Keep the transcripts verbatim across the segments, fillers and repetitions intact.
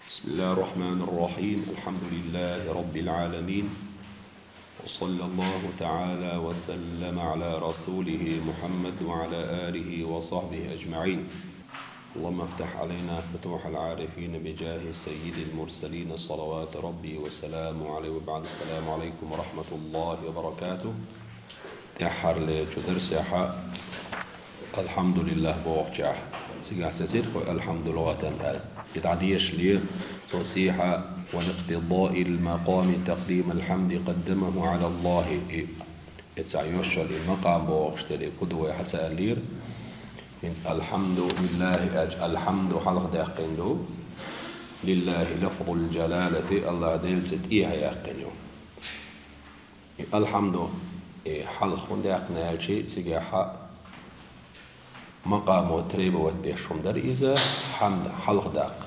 بسم الله الرحمن الرحيم. الحمد لله رب العالمين. وصلى الله تعالى وسلم على رسوله محمد وعلى آله وصحبه أجمعين. اللهم افتح علينا فتوح العارفين بجاه سيد المرسلين، صلوات ربي وسلامه عليه، وبعد. السلام عليكم ورحمة الله وبركاته. ТӀеххьарлечу дарсехьа «Алхьамдулиллах» бохучехь, цигахь сецира кхо «Алхьамду» лугӀатан аьлла. И дӀадеша ле, цо сехьа: «ولقتضاء المقام تقديم الحمد قدمه على الله». И, и цхьа йош йолу и макъам бохуш дерг хӀун ду вай хьан ца аьллера. ХӀинца «Алхьамдулиллахи» аьлча, «Алхьамду» хьалха даьккхина ду. «Лиллахи» лафзул джалалати, АллахӀ Делан цӀе тӀехьа яьккхина ю. И «Алхьамду», и хьалха хӀунда яьккхина аьлча, цигахьа макъамо требовать деш хӀума дара иза, хьамд хьалха даккха.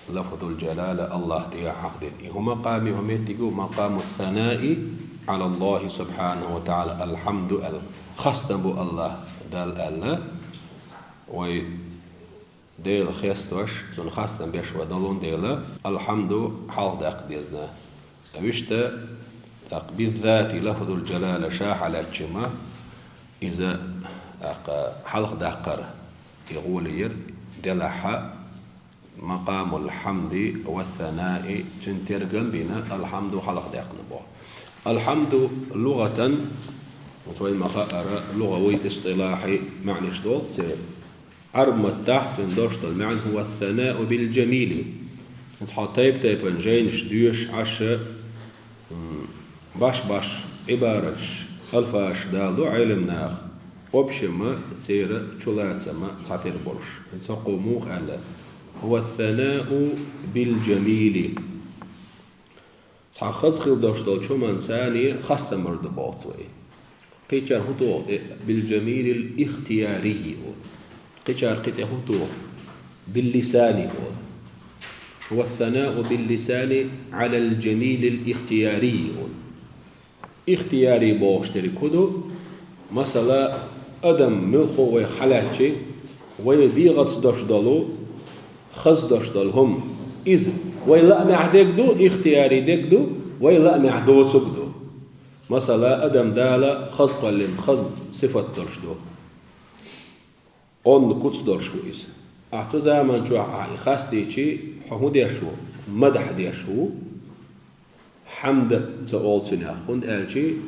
Лафзул джалала АллахӀ тӀехьа хьахдина. И хӀун макъам ю, хӀун меттиг ю? Макъаму ссанаи Ӏала АллахӀи субхьанаху ва тагӀала, «Алхьамду» аьлла. Хастам бу АллахӀ Далла аьлла. Вай Дела хестош, Цунна хастам беш вай долун дела, «Алхьамду» хьалха даккха дезна. Вуьшта, тӀаккха «биззати» лафзул джалала ша хьалаьцча ма, иза, тӀаккха, хьалха даккхар и гӀоле яра, делахьа, «Макъамул хьамди ва ссанаи», цуьнан тергам бина, «Алхьамду» хьалха даьккхина боху. «Алхьамду» лугӀатан, вай ма хаара, лугӀавий, истилахьий маьӀнаш долу церан. Ӏарб маттахь цуьнан дош долу маьӀна: «Хьува ссанаъу билджамили». Иза хьо тайп-тайпана жайнаш доьшуш Ӏаш, м, баш-баш Ӏибараташ, алфазаш даладо Ӏеламнаха, общем а, церан чулацам а цхьатерра болуш. Иза хӀокхо муха аьлла: «Хьува ссанаъу билджамили». Цхьа хаза хила долуш долчу хӀуманца царна хастам бар ду боху цо и. Кхечара хӀун туху, э, «билджамилил ихтиярийи» олу. Кхечара кхин тӀе хӀун туху, «биллисани» олу. «Ва ссанаъу биллисани Ӏалал джамилил ихтиярийи» олу. Ихтиярий бохуш дерг хӀун ду? Масала, адам муьлхха вай хьалаьцчи, вай дегӀаца дош долу, хаза дош долу хӀума. Иза вай лаамехь дерг ду, ихтиярий дерг ду, вай лаамехь доцург ду. Масала, адам Дала хаза кхоьллина, хаза сифат долуш ду. Онда куц долуш ву иза. Ахь цу заман чохь ахь и хастийчи, хьо хӀун деш ву? Мадахь деш ву. Хьамда ца олу цунах, хӀунда аьлча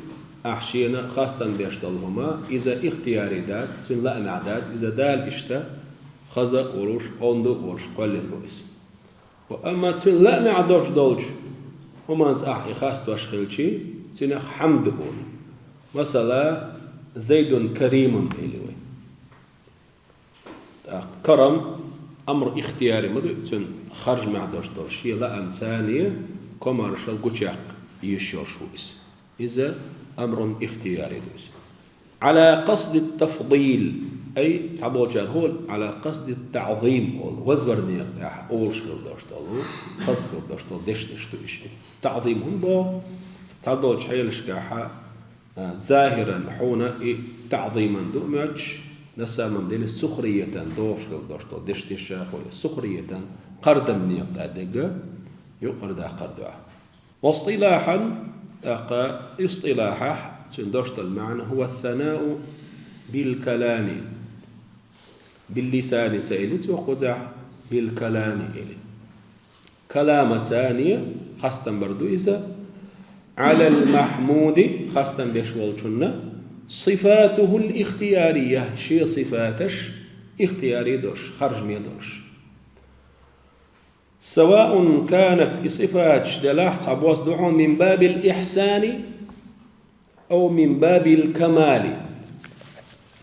ахь шена хастам беш долу хӀума, иза ихтиярий дац, цуьнан лаамехь дац, иза Дала иштта хаза а волуш, онда а волуш кхоьллина ву иза. Ва амма цуьнан лаамехь долуш долчу хӀуманца ахь и хастош хилчи, цунах хьамда олу. Масала, «Зайдун каримун» или вай. ТӀаккха карам, амру ихтияри ма ду, цуьнан харжамехь долуш долу шен лаамца царна комаршал гучуяккха йиш йолуш ву иза. Иза амрун ихтияри ду иза. Ӏала къасди тафдил, ай, цхьаболчара хӀун, Ӏала къасди таъзим олу, вазвар некъа тӀехь олуш хила долуш долу, хаза хила долуш долу дешнаш ду иштта. Таъзим хӀунда боху? Цхьадолчу хьелашкахьа, а, захиран хьуна и таъзиман ду моьттуш, на самом деле сухриятан дохуш хила долуш долу дешнаш а хуьлу. Сухриятан, кхардам некъа тӀе дерг юкъара даккхар дуьхьа. Ва истилахьан, тӀаккха истилахьахь, цуьнан дош долу маьӀна: «Хьува ссанаъу бил калами». Бил лисани ца или цо кхузахь, бил калами или. Каламаца царна хастам бар ду иза, Ӏалал махьмуди, хастам беш волчунна, сифатухул ихтиярия, шен сифаташ ихтияри долуш, харжаме долуш. Саваун канат, и сифаташ делахь цхьабосса ду хьуна, мин бабил ихьсани, ау мин бабил камали.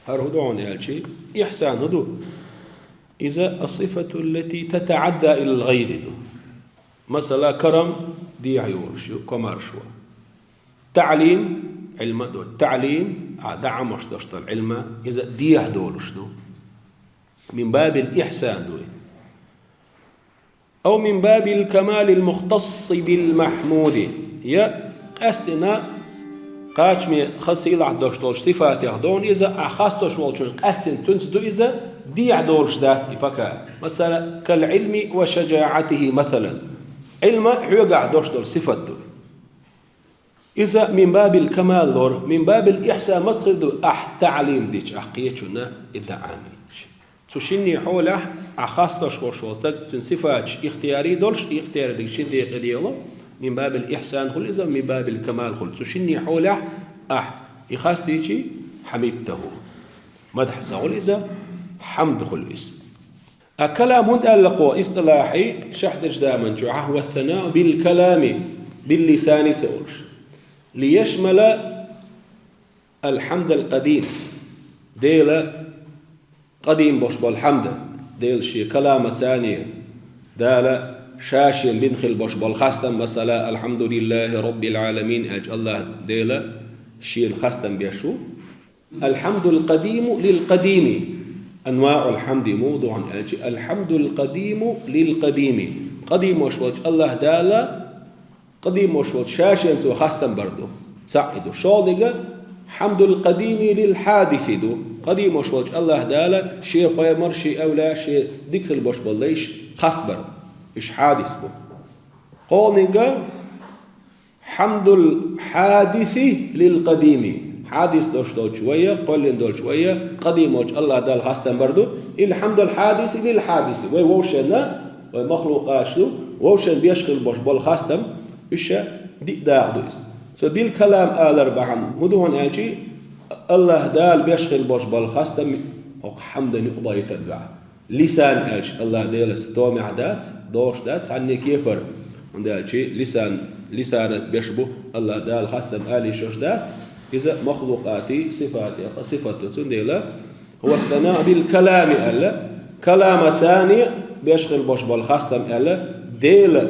ХӀара хӀун ду хьуна аьлчи, ихьсан хӀун ду? Иза ас-сифату ллати татаӀадда илал гӀайри ду. Масала, карам дехьа йолуш ю, комаршо. ТаӀлим, Ӏилма ду. ТаӀлим, а, дӀа Ӏамош долуш долу Ӏилма, иза дехьа долуш ду. Мин бабил ихьсан ду. Ау мин бабил камалил мухтасси бил махьмуди. Я къаьстина кхачаме хаза сийлахь долуш долчу сифатех ду хьуна иза, ахь хасташ волчун къаьстина цуьнца ду иза, дехьа долуш дац и пока. Масала, кал Ӏилми ва шаджаӀатихи, масалан. Ӏилма хьоьгахь долуш долу сифат ду. Иза мин бабил камал лор, мин бабил ихсан маца хир ду, ахь таӀлим дича, ахь кхечунна и даӀан йича. Цу шинне хьолехь ахь хасташ волуш волу стаг, цуьнан сифаташ ихтияри долуш, ихтияри дерг шин декъе дело, мин бабил ихсан хуьлу иза, мин бабил камал хуьлу. Цу шинне хьолехь ахь и хастийчи, хьамидтаху. Мадхь ца хуьлу иза, хьамд хуьлу иза. А калам хӀунда аьлла кхо истилахьий шархь дечу заман чохь, ва санау бил калами, бил лисани ца олуш. Лияшмала алхьамдал къадим. Дела къадим бош болу хьамда. Дела шен каламаца, Дала ша шен бина хила бош болу хастам, масала, алхьамдулиллахи роббил Ӏаламин аьлча, Аллах Дела шена хастам беш ву. Алхьамдул къадиму лил къадими. АнваӀул хьамди муха ду хьуна аьлча, алхьамдул къадиму лил къадими. Къадимош волчу Аллах Дала, къадимош волчу ша шен цо хастам бар ду. Цхьаъ и ду. ШолгӀаниг хьамдул къадими лил хьадиси ду. Къадимош волчу Аллах Дала шен пайхамар, шен авлия, шен дика хила бош болу лайш хастбар. Уьш хьадис бу. КхоалгӀаниг хьамдул хьадиси лил къадими. Хьадис долуш долчу вайя, кхоьллина долчу вайя, къадимочу Аллах Далла хастам бар ду. Ил хьамдул хьадиси лил хьадиси. Вай вовшенна, вай махлукъаш ду, вовшен беш хила бош болу хастам, уьш ша диъ дакъа ду иза. Цо бил калам алар бахьана, хӀун ду хьуна аьлчи, Аллах Дала беш хила бош болу хастам, хӀокху хьамдан юкъа байтар дуьхьа. Лисан аьлча, Аллах Делаца томехь дац, дош дац, цхьанне кепара. ХӀунда аьлча лисан, лисанаца беш бу, Аллах Дала хастам али шош дац, иза махлукъати сифатех сифат ду. Цундела, ва санау бил калами аьлла, каламацани беш хила бош болу хастам аьлла, Дела,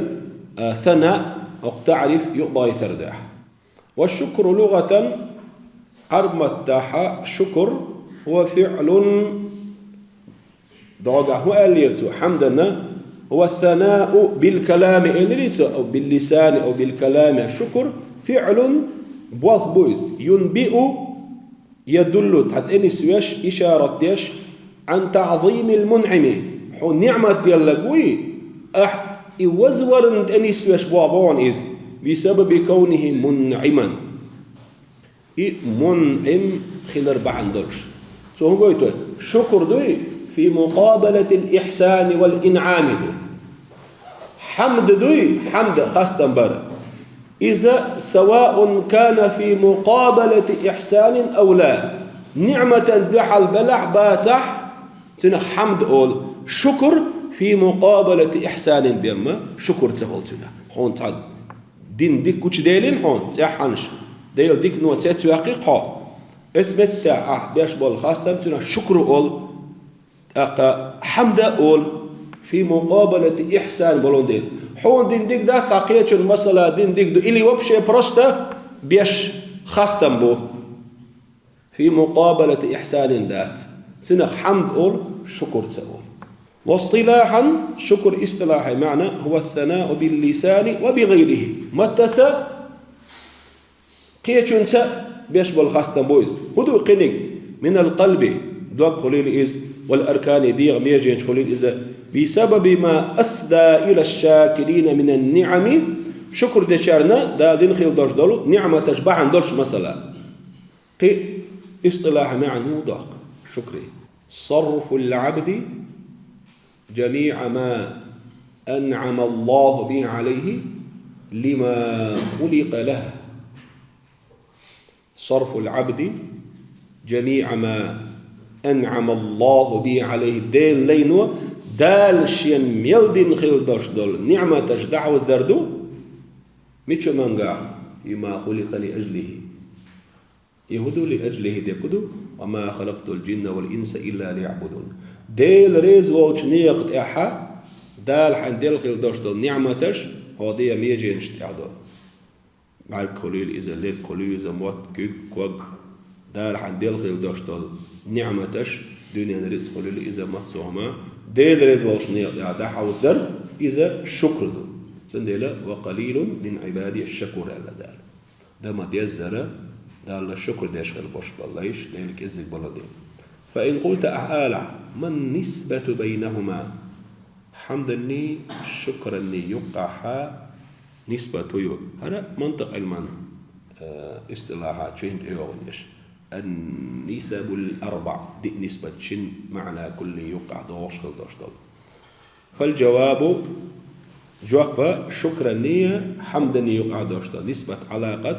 а, сана, хӀокху таӀриф юкъа байтар дуьхьа. Ва шукру лугӀатан, Ӏарб маттахь шукр ва фиълун. ДогӀа хӀун аьллера цо? Хьамданна, ва санау бил калами элира цо, ав бил лисани, ав бил калами, шукр, фиълун, болх бу иза. Юнбиу, ядуллу, тӀе нисвеш, ишарат деш, Ӏан таӀзимил мунӀими, хьо ниӀмат деллаг вуй, ахь и вазварна тӀе нисвеш боху боху иза, бисабаби кавнихи мунӀиман. И мунӀим хилар бахьана долуш. Цо хӀун гойту? Шукр дуй, фи мукъабалатил ихсани вал инъами ду. Хьамд дуй, хьамд хастам бар. Иза саваун кана фи мукъабалати ихсанин ав ла. НиӀматан дуьхьал белахь бацахь, цуьнах хьамд олу. Шукр фи мукъабалати ихсанин бен ма, шукр ца хуьлу цуьнах. Хьуна цхьа дин дика гучуделина хьуна, цӀеххьанаш, Делан дикано цецваьккхи хьо. Эцу меттехь ахь беш болу хастам цуьнах шукру олу, тӀаккха хьамда олу, фи мукъабалати ихсан болун дела. Хьуна дин дика дац, цхьа кхечун масала дин дика ду, или вообще просто беш хастам бу. Фи мукъабалати ихсанин дац. Цуьнах хьамд олу, шукр ца олу. Ва истилахьан, шукр истилахьан маьӀна, хӀува санау бил лисани ва би гӀайрихи. Маттаца, кхечунца беш болу хастам бу иза. ХӀун ду кхиниг? Минал къалби, дог хуьлийла иза, вал аркани, дегӀан меженаш хуьлийла иза, би сабаби ма асда ила шакирина минан ниъами, шукр дечарна Дала дина хила долуш долу ниъматаш бахьана долуш масала. Кхин истилахьан маьӀна хӀун ду шукри? Сарфул Ӏабди жамиъа ма анъама Аллаху бихи Ӏалайхи лима хуликъа лаху. Сарфул Ӏабди жамиъа ма анъама Аллаху бихи Ӏалайхи. Делан лайно Дала шен мел дина хила долуш долу ниъматаш дӀахьуздар ду. Мича мангахь? Лима хуликъа ли ажлихи. И хӀун ду, ли ажлихи дерг хӀун ду? Ва ма халакътул жинна вал инса илла лиъбудун. Дела реза волчу некъа тӀехь Дала хьайн делла хила долуш долу ниъматаш хьо дегӀан меженаш тӀехь до. БӀаьрг хуьлийла иза, лерг хуьлийла иза, мотт, куьг, ког. Дала хьайн делла хила долуш долу ниъматаш, дуьненан рицкъ хуьлийла иза, массо а хӀума. Дела реза волчу некъа тӀехь дӀахьовзадар, иза шукр ду. Цундела, ва къалилун мин Ӏибади шакур аьлла Дала. Дан ма деззара Далла шукр деш хила бош болу лайш, Дела кӀеззиг болу дела. فإن قلت, ахӀ алахь, ما النسبة بينهما؟ Хьамданний, шукраний юккъахьа нисбат хӀу ю? ХӀара мантикъ Ӏилман, э, истилахьа чуьнга тӀейогӀун еш. النسب الأربع, диъ нисбат шин маӀна куллий юккъахь догӀуш хила дош долу. فالجواب, жоп, шукраний, хьамданий юкъахь дош долу нисбат, Ӏалакъат,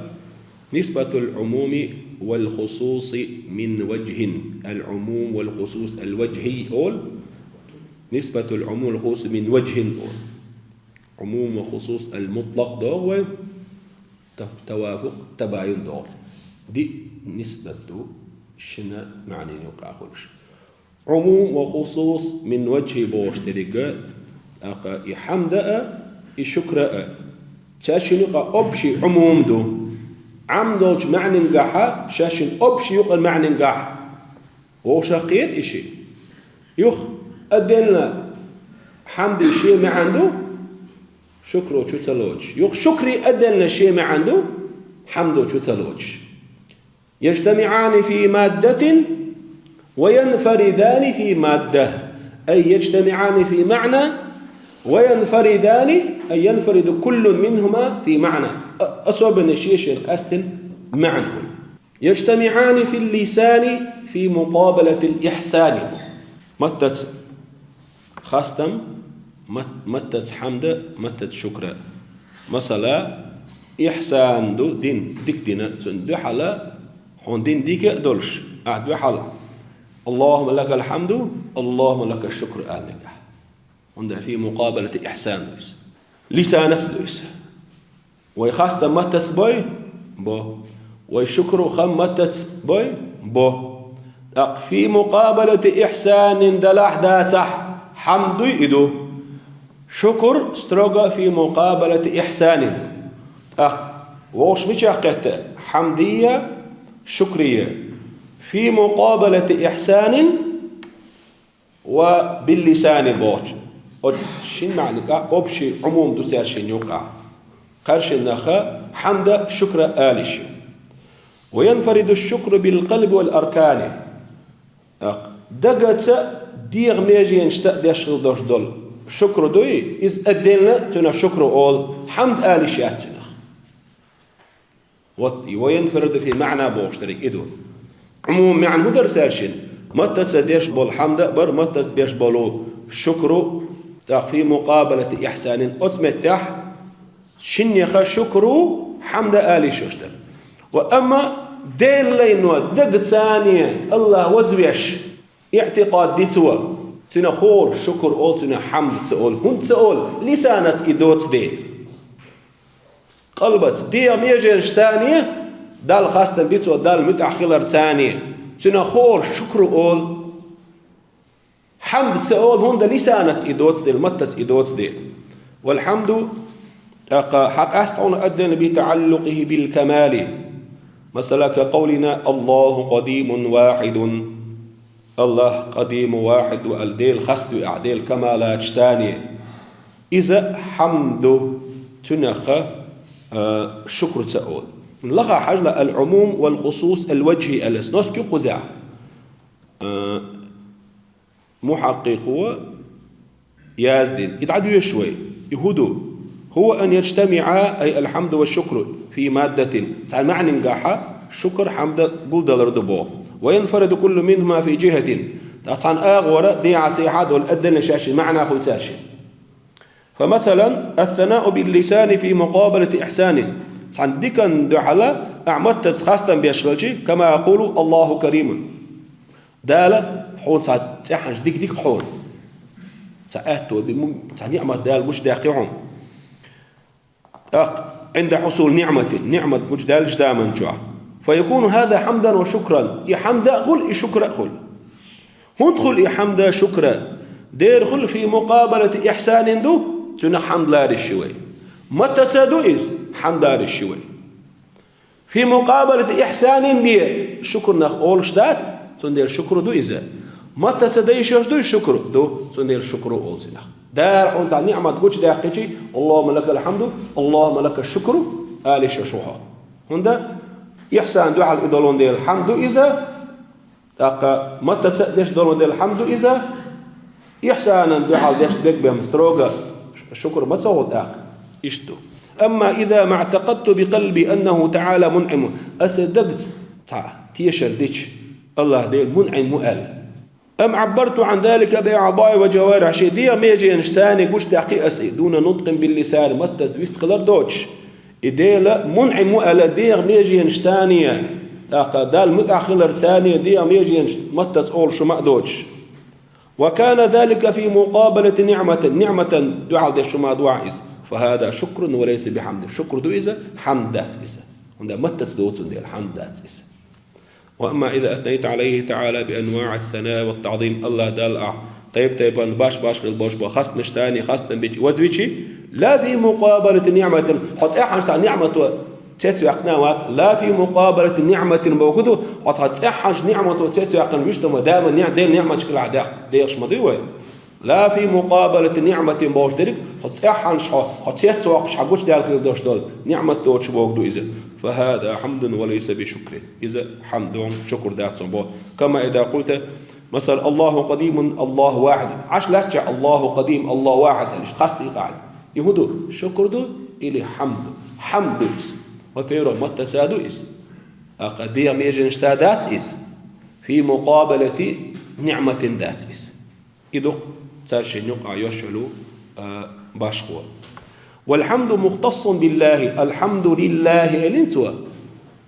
نسبة العموم والخصوص من وجه. العموم والخصوص الوجهي олу, نسبة العموم والخصوص من وجه олу. Ӏумум ва хусус ал-мутлакъ догӀу вай, та-, тавафукъ, табаюн догӀу. Диъ нисбат ду, шина маӀнин юкъахь хуьлуш. Ӏумум ва хусус мин ваджхӀи бохуш деррига, тӀаккха и хьамда а, и шукра а. Цаьршинна юкъахь общий Ӏумум ду. Ӏам долчу маьӀнингахьа, шаьшшинна общий юкъара маьӀнингахь. Вовшах кхета и шиъ. Юха отдельно хьамди шен маьӀна ду, шукро чу ца лоцуш. Юха шукри отдельно шен маьӀна ду, хьамдо чу ца лоцуш. يجتمعان في مادة وينفردان في مادة. أي يجتمعان في معنى وينفردان، أي ينفرد كل منهما في معنى. Особенно шен-шен къаьстина маьӀна хуьлу. يجتمعان في اللسان في مقابلة الإحسان. Маттаца хастам, мат-, маттаца хьамда, маттаца шукра. Масала, ихьсан ду дин, дика дина, цунна дуьхьала, хьуна дин дика а долуш, ахь дуьхьала: اللهم لك الحمد، اللهم لك الشكر, ала мегаш. ХӀунда في مقابلة إحسان ду иза. Лисанаца ду иза. Вай хастам маттаца бой? Бо. Вай шукру хам маттаца бой? Бо. ТӀаккха في مقابلة إحسان далахь дацахь, хьамд дуй и ду. Шукр строго في مقابلة إحسان. ТӀаккха вовшах мичахь кхетта? Хьамдия, шукрия. في مقابلة إحسان ва биллисани бохучу. Оцу шин маьӀнигахь общий Ӏумум ду цаьршинна юкъахь. Кхаьршиннаха хьамда, шукра алиш ю. وينفرد الشكر بالقلب والأركان. ТӀаккха дагаца, дегӀан меженашца а деш хила дош долу шукру дуй, иза отдельно цунах шукру олу, хьамд алиш яц цунах. Вот, и وينفرد في معنى бохуш дерг и ду. Ӏумум маьӀна хӀун дара цаьршинна? Маттаца деш болу хьамда а бара, маттаца деш болу шукру, тӀаккха في مقابلة إحسان, оцу меттехь шиннеха шукру, хьамда алиш йолуш дара. Ва амма Делан лайно дагацане АллахӀ вазвеш, иӀтикъад дицо, цуьнан хӀора шукр олу, цуьнан хьамд ца олу. ХӀунда ца олу? Лисанаца и доцу дела. Къалбаца, дегӀан меженашцане Далла хастам бицо, Далла муьтӀахь хиларцане, цуьнан хӀора шукру олу. Хьамд ца олу, хӀунда лисанаца и доцу дела, маттаца и доцу дела. والحمد, тӀаккха хьан къаьста хьуна отдельно بتعلقه بالكمال. Масала, كقولنا: الله قديم واحد. АллахӀ къадиму вахьид ду аьлла, Дела хастам бу ахь, Делан камалаташцане. Иза хьамд ду, цуьнах, а, шукр ца олу. Лаха хьажал, العموم والخصوص الوجهي аьлла, сноске кхузахь. А, мухьаккъикъо яздина. И дӀадоьшу вай. И хӀун ду? هو أن يجتمعا، أي الحمد والشكر، في مادة. Цхьана маьӀнингахьа шукр, хьамд гулдалар ду боху. وينفرد كل منهما في جهة. ТӀаккха цхьана агӀора дехьа-сехьа долу отдельно шаьшшинна маьӀна хуьлу цаьршинна. فمثلا الثناء باللسان في مقابلة إحسان. Цхьана диканна дуьхьала ахь маттаца хастам беш хилчи, كما أقول: الله كريم. Дала хьуна цхьа цӀеххьана дика дика хьуна. Цхьа аьтто бен, цхьа ниӀмат Дала гучудаьккхи хьуна. ТӀаккха, عند حصول نعمة, ниӀмат гучудаьллачу заман чохь. فيكون هذا حمدا وشكرا. И хьамд а хуьлу, и шукр а хуьлу. ХӀунда хуьлу и хьамд а, шукр а? Дера хуьлу في مقابلة إحسان ду, цуьнан хьамд лариш ю вай. Маттаца ду иза, хьамд лариш ю вай. في مقابلة إحسان бен шукрнах олуш дац, цундела шукру ду иза. Маттаца дан йиш йолуш дуй шукру? Ду, цундела шукру олу цунах. Дала хьуна цхьа ниӀмат гучудаьккхичи, اللهم لك الحمد، اللهم لك الشكر ала йиш йолуш ву хьо. ХӀунда? Ихьсан дуьхьал и долун дела хьамд ду иза, ТӀаккха маттаца деш долу дела хьамд ду иза, ихьсанан дуьхьал деш дегбем строго шукр ма ца хуьлу тӀаккха. Иштта ду. أما إذا ما اعتقدت بقلبي أنه تعالى منعم, аса дагца цхьа тешар дича, АллахӀ Дела мунӀим ву аьлла. أم عبرت عن ذلك بأعضائي وجوارحي, шен дегӀан меженашца гучудаьккхи аса и, دون نطق باللسان, маттаца вист хилар доцуш. И Дела мунӀим ву аьлла дегӀан меженашца, тӀаккха Далла муьтӀахь хиларца дегӀан меженаш маттаца олуш хӀума а доцуш. وكان ذلك في مقابلة نعمة, ниӀматан дуьхьал деш хӀума ду иза. فهذا شكر وليس بحمد. Шукр ду иза, хьамд дац иза. ХӀунда маттаца доцу дела хьамд дац иза. وأما إذا أثنيت عليه تعالى بأنواع الثناء والتعظيم, АллахӀ Далла ахь тайп-тайпана баш-баш хила болуш бо хастамашца хастам бича, вазвичи, لا في مقابلة نعمة, хьо цӀеххьана цхьа ниӀмато цецваьккхина а вац, لا في مقابلة نعمة бохург ду, хьо цхьа цӀеххьана ниӀмато цецваьккхина вуьш ма ду, дама ниӀ-, Дела ниӀматаш кхелахь дехаш ма дуй вай. لا في مقابلة نعمة бохуш дерг, хьо цӀеххьана хьо, хьо цецвоккхуш хьан гучудаьлла хила долуш долу ниӀмат доцуш бохург ду иза. فهذا حمد وليس بشكر. Иза хьамд ду, шукр дац боху. كما إذا قلت, масала, الله قديم الله واحد. Ӏаш лаьттача الله قديم الله واحد аьлла, иштта хастийкъахь иза. И хӀун ду? Шукр ду или хьамд ду? Хьамд ду иза. Во-первых, маттаца ду иза. ТӀаккха дегӀан меженашца дац иза. في مقابلة نعمة дац иза. И ду-кх цара шайна юкъахь йош йолу, а, башхо. والحمد مختص بالله, الحمد لله элира цо.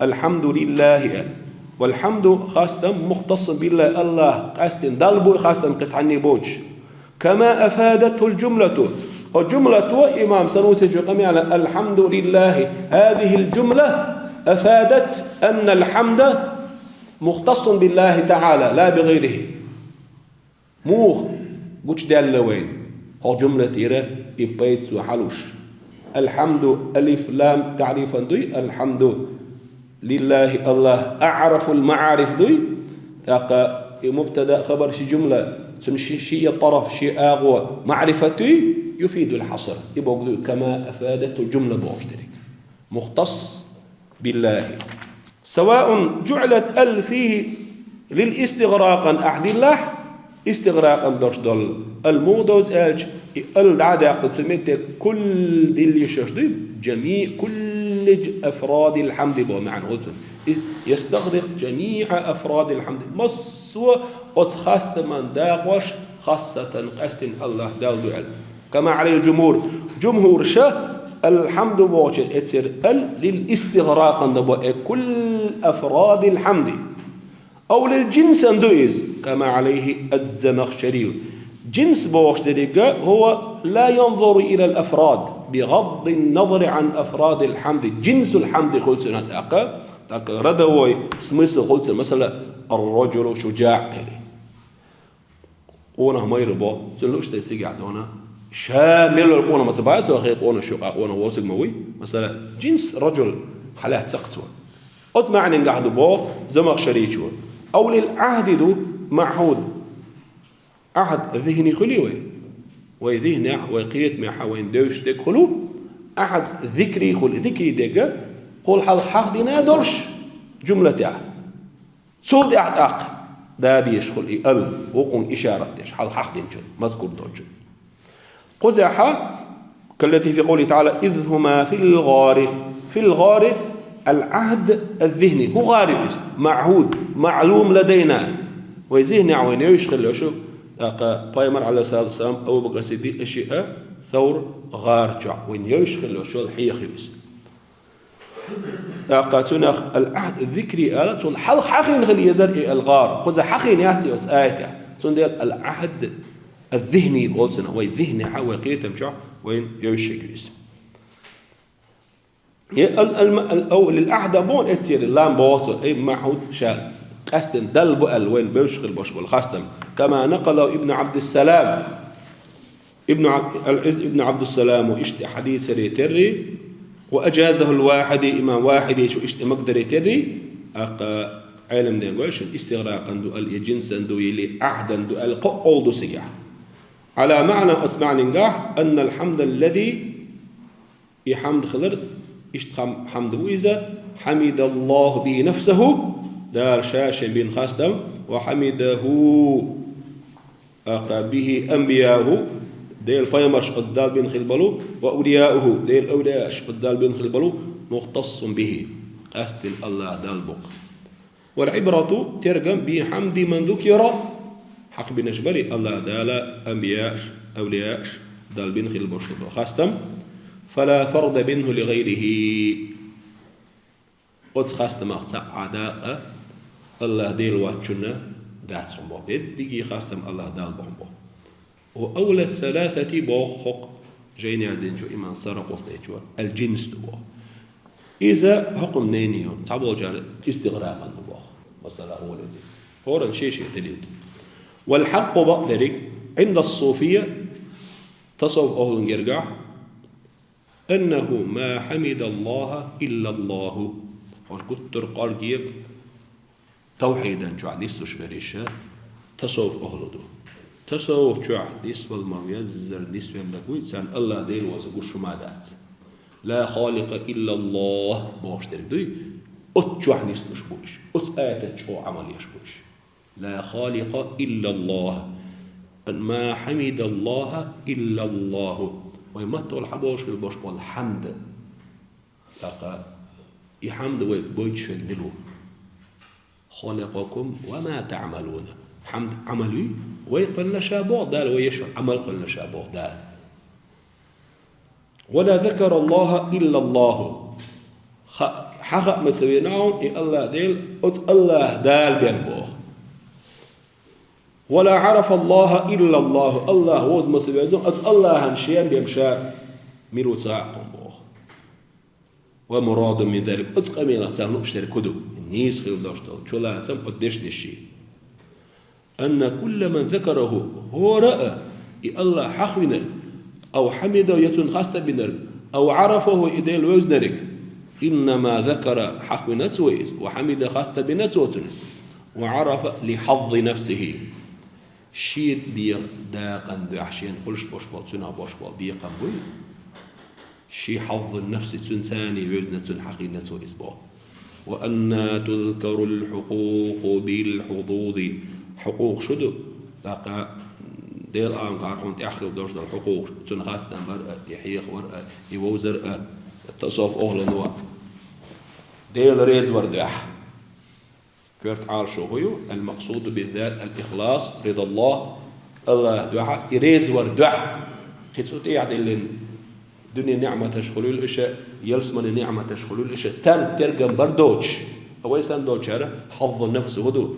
الحمد لله аьлла. والحمد хастам مختص بالله, АллахӀ къаьстина Далла бу и хастам, кхин цхьанне боцуш. كما أفادته الجملة. Оцу жумлато, имам Санусичо къамел а, الحمد لله, هذه الجملة أفادت أن الحمد مختص بالله تعالى لا بغيره. Муха гучудаьлла вайна хӀокху жумлатера и пайда цо хьалуш? الحمد, алиф, лам таърифан дуй, الحمد لله, АллахӀ أعرف المعارف дуй, тӀаккха и мубтада, хабар, ши жумла, цуьнан ши, ши я тараф, ши агӀо маӀрифат дуй, يفيد الحصر. И бохург ду, كما أفادته الجملة бохуш дерг. مختص بالله. سواء جعلت ال فيه للاستغراق, ахь диллахь, истигъракъан долуш долу ал муха довза аьлча, и ал дӀа а даьккхина, цу метте кулл дилла йиш йолуш дуй, جميع, كل أفراد الحمد боху маьӀна хуьлу цуьнан. И يستغرق جميع أفراد الحمد, массо а оцу хастаман дакъош, хассатан, къаьстина АллахӀ Далла ду аьлла. كما عليه الجمهور. Жумхур ша الحمد бохучун эцера ал лил истигъракъан дан бо, э, كل أفراد الحمد. أو للجنس дан ду иза, كما عليه الزمخشري. Джинс бохуш деррига, هو لا ينظر إلى الأفراد بغض النظر عن أفراد الحمد. Джинсул хьамди хуьлу цуьнан тӀаккха, тӀаккха родовой смысл хуьлу цуьнан, масала, الرجل شجاع или. Къонах майра бо, цуьнан луъуш дай цигахь дона. Ша мел вара къонах ма ца бац, хе къонах шу, къа къонах воцург ма вуй. Масала, джинс раджул хьалаьцна ца кхачо. Оцу маьӀненгахь ду боху Замахшарийчо. أو للعهد ду маӀхӀуд. ӀАхӀд зихни хуьлий вай? Вай зихнехь, вай кхетамехь вайна девзаш дерг хуьлу. ӀАхӀд зикри хуьлу. Зикри дерг кхул хьалха хьахдина долуш, жумлатехь. Цул тӀаьхьа тӀаккха да дезаш хуьлу и ал, вукхунга ишарат деш, хьалха хьахдинчун, мазкур долчун. Кхузахь, كالتي في قوله تعالى: إذ هما في الغار. في الغار العهد الذهني. ХӀун гӀар ю иза? МаӀхӀуд, маӀлум ладайна. Вай зихнехь вайна евзаш хилла йолуш, тӀаккха Пайхамар, Ӏалайхиссалату вассалам, Абу Бакр Сиддикъ, шиъ а Савр гӀар чохь вайна евзаш хилла йолуш йолу хьеха ю иза. ТӀаккха цунах ал-Ӏахд зикри ала, цунна хьалха хьахийна хила езар и ал-гӀар. Кхуза хьахийна яц и оцу аятехь. Цундела ал-Ӏахд аз-зихни боху цунах, вай зихнехь, вай кхетам чохь вайна евзаш хилла ю иза. Е ал-, ал-, ал-, ау лил-Ӏахд боху эццера лам боху цо, ай маӀхӀуд ша къаьстина Далла бу аьлла вайна бевзаш хила болуш болу хастам. Кама накъалаху Ибн Ӏабдиссалам. Ибн Ӏаб-, Ал-Ӏизз ибн Ӏабдуссаламо иштта хьадийцаре терри, ва аджазахул Вахиди, имам Вахидичо иштта магадаре терри, аккха Ӏеламнен гой шуна, истигъракъан ду аьлла, я джинсан ду, или Ӏахдан ду аьлла, кхоъ къовла ду цигахь. Ӏала маӀна, оцу маьӀнингахь, аннал хьамдаллази, и хьамд хилар, иштта хам-, хьамд бу иза, хьамидаллаху бихи нафсаху, Дала ша шен бина хастам, وحمده, тӀаккха به أنبياؤه, Делан пайхамарш оцу Дала бина хилла болу, وأولياؤه, Делан эвлияаш оцу Дала бина хилла болу, مختص به, къаьсттина АллахӀ Далла бу-кх. والعبرة, тергам, بحمد من ذكر, хьакхабинарш бара АллахӀ Дала анбияаш, эвлияаш, Далла бина хилла болуш долу хастам, فلا فرض منه لغيره. Оцу хастамах цхьа а дакъа АллахӀ Дела воцчунна дац хьуна боху. Дерриге хастам АллахӀ Далла бу хьуна боху. وأولى الثلاثة боху хӀокху жайна яздинчо имам Саракъустайчо, الجنس ду боху. Иза хӀокху мнение ю, цхьаболчара истигъракъан ду боху. Масала, хӀун ду? ХӀоранна шен-шен далил ду. والحق бакъдерг, عند الصوفية, тасаввуф ахӀлун гергахь, أنه ما حمد الله إلا الله. Хьо гуттар а кӀорге тавхьидан чохь нислуш верг иштта тасаввуф ахӀлу ду. Тасаввуф чохь нисвала ма-веззара нисвелларг вуй, царна АллахӀ Дела воцург гуш хӀума дац. لا خالق إلا الله бохуш дерг дуй, оцу чохь нислуш бу уьш, оцу аятаца чӀогӀа Ӏамал еш бу уьш. لا خالق إلا الله. ما حمد الله إلا الله. Вай маттахула хьан бохуш хила болуш болу хьамд. ТӀаккха и хьамд вай бойтуш верг мила ву? خلقكم وما تعملون. Хьамд Ӏамал ю, вай кхоьллина ша боху Дала, вай еш Ӏамал кхоьллина ша боху Дала. ولا ذكر الله إلا الله. Ха-, хьан хаа ма ца веана хьуна и АллахӀ Дела, оцу АллахӀ Дала бен боху. ولا عرف الله إلا الله. АллахӀ вовза ма ца везна, оцу АллахӀан шен бен ша мила ву ца хаьа хьуна боху. والمراد من ذلك. Оцу къамелах царна лууш дерг хӀун ду? Нийса хила долуш долу чулацам оцу дешнаш ю. أن كل من ذكره, хӀора а и АллахӀ хьахвинарг, أو حمده, я цунна хастам бинарг, أو عرفه, и Дела вевзинарг, إنما ذكر, хьахвина цо иза, وحمده, хастам бина цо цунна иза, وعرف لحظ نفسه. Шен дегӀан дакъан дуьхьа, шена хуьлуш болуш болу, цунах болуш болу бекхам буй. Шен хьаззун нафси, цуьнан царний вевзина, цуьнан хьахийна цо иза боху. وأنى تذكر الحقوق بالحظوظ. Хьукъукъ шу ду, тӀаккха Делан Ӏаламгахь хьуна тӀехь хила долуш долу хьукъукъ, цуьнан хастам бар а, и хьехавар а, и вовзар а, тасаввуф ахӀлано а. Дела резавар дуьхьа. Коьрта Ӏалашо хӀун ю? المقصود بالذات الإخلاص، رضا الله. АллахӀ дуьхьа, и резавар дуьхьа. Кхин цу тӀехь диллина дуьне неӀматаш хуьлийла иша, ялсамани неӀматаш хуьлийла иша, царна тергам бар доцуш. Вай санна долчара хьаззу нафс хӀун ду?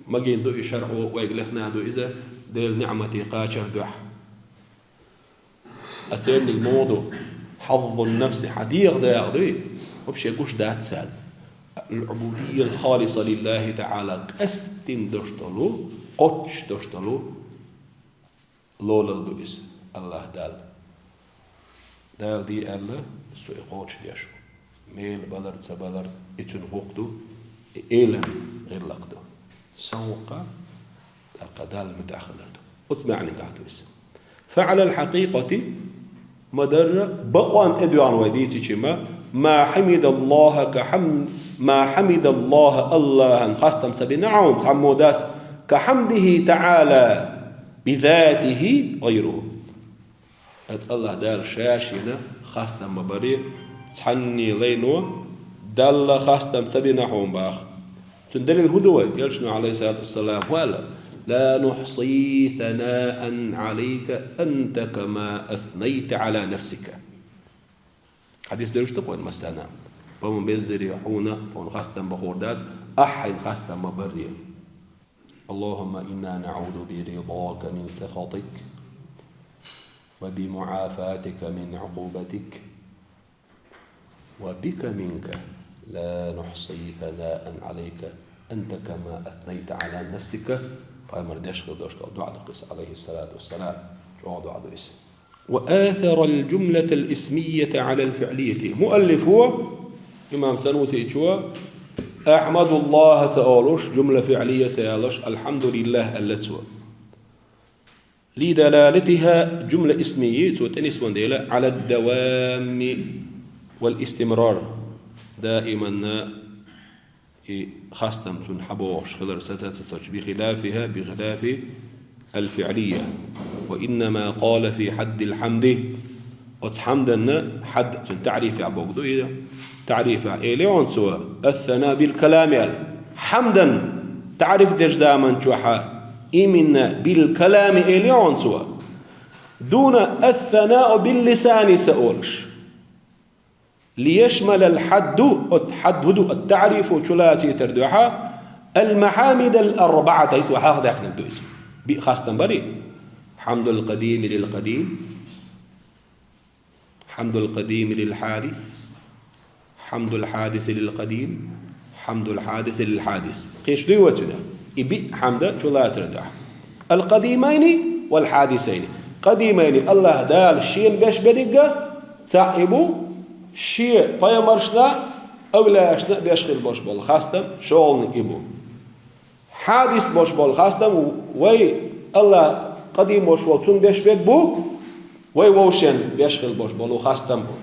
Магийна ду и шарӀо, вайга лехна ду иза, Делан неӀмате кхачар дуьхьа. Ткъа церниг муха ду? Хьаззун нафси, хьан дегӀан дакъа дуй? Вообще гуш дац царна. العبودية الخالصة لله تعالى, къаьсттина долуш долу, кхоччуш долуш долу лолалла ду иза АллахӀ Далла. Дала де аьлла, со и кхочушдеш ву. Мела балар, ца балар, и цуьнан хӀукъ ду, и элан гӀиллакх ду. Сан хӀукъ а, тӀаккха Далла муьтӀахь хилар ду. Оцу маьӀнехь ду иза. فعلى الحقيقة, ма-дарра, бакъонна тӀедоьгӀна вай дийцичи ма, ما حمد الله كحم-, ما حمد الله, АллахӀан хастам ца бина хьуна цхьаммо дас, كحمده تعالى بذاته غيره. Ткъа АллахӀ Дала ша шена хастам ма барий, цхьанне лайно Далла хастам ца бина хьуна баха. Цуьнан далил хӀун ду вай? Элчано, عليه الصلاة والسلام, хӀун аьлла: لا نحصي ثناء عليك أنت كما أثنيت على نفسك. Хьадис девзаш ду-кх вайна массарна. По-моему, бездарий хьуна, тхуна хастам бахор дац, ахь хьайна хастам ма барий. اللهم إنا نعوذ برضاك من سخطك، وبمعافاتك من عقوبتك، وبك منك، لا نحصي ثناء عليك أنت كما أثنيت على نفسك. Пайхамар деш хила долуш долу дуӀа ду-кх иза, عليه الصلاة والسلام. ЧӀогӀа дуӀа ду иза. وآثر الجملة الاسمية على الفعلية. Муаллифо, имам Санусичо, أحمد الله ца олуш, жумла фиълия ца ялош, الحمد لله аьлла цо. لدلالتها, жумла исмия, цо тӀенисван дела, على الدوام والاستمرار, даиманна И хастам цунна хьабогӀуш хилар саца ца соцу, بخلافها، بخلاف الفعلية. وإنما قال في حد الحمد. Оцу хьамданна хьад, цуьнан таӀрифехь бохург ду иза. ТаӀрифехь элира хьуна цо, الثناء بالكلام аьлла. Хьамдан таӀриф дечу заман чохь а, именно بالكلام элира хьуна цо. دون الثناء باللسان ца олуш. ليشمل الحد, оцу хьад хӀун ду, التعريف чулацийтар дуьхьа, المحامد الأربعة, хӀинца вай хьалха даьккхинарг ду иза. Биъ хастам барий? حمد القديم للقديم، حمد القديم للحادث، حمد الحادث للقديم، حمد الحادث للحادث. Кхечу дуй вай цуьнан? И биъ хьамда чулацар дуьхьа. القديمين والحادثين. Къадимайни, АллахӀ Дала Шена беш берриг а цхьаъ и бу, Шен пайхамаршна а, авлияашна а беш хилла болуш болу хастам шолгӀаниг и бу. Хьадис болуш болу хастам вай, АллахӀ къадим болуш волу, Цунна беш берг бу, вай вовшашна беш хилла болуш болу хастам бу.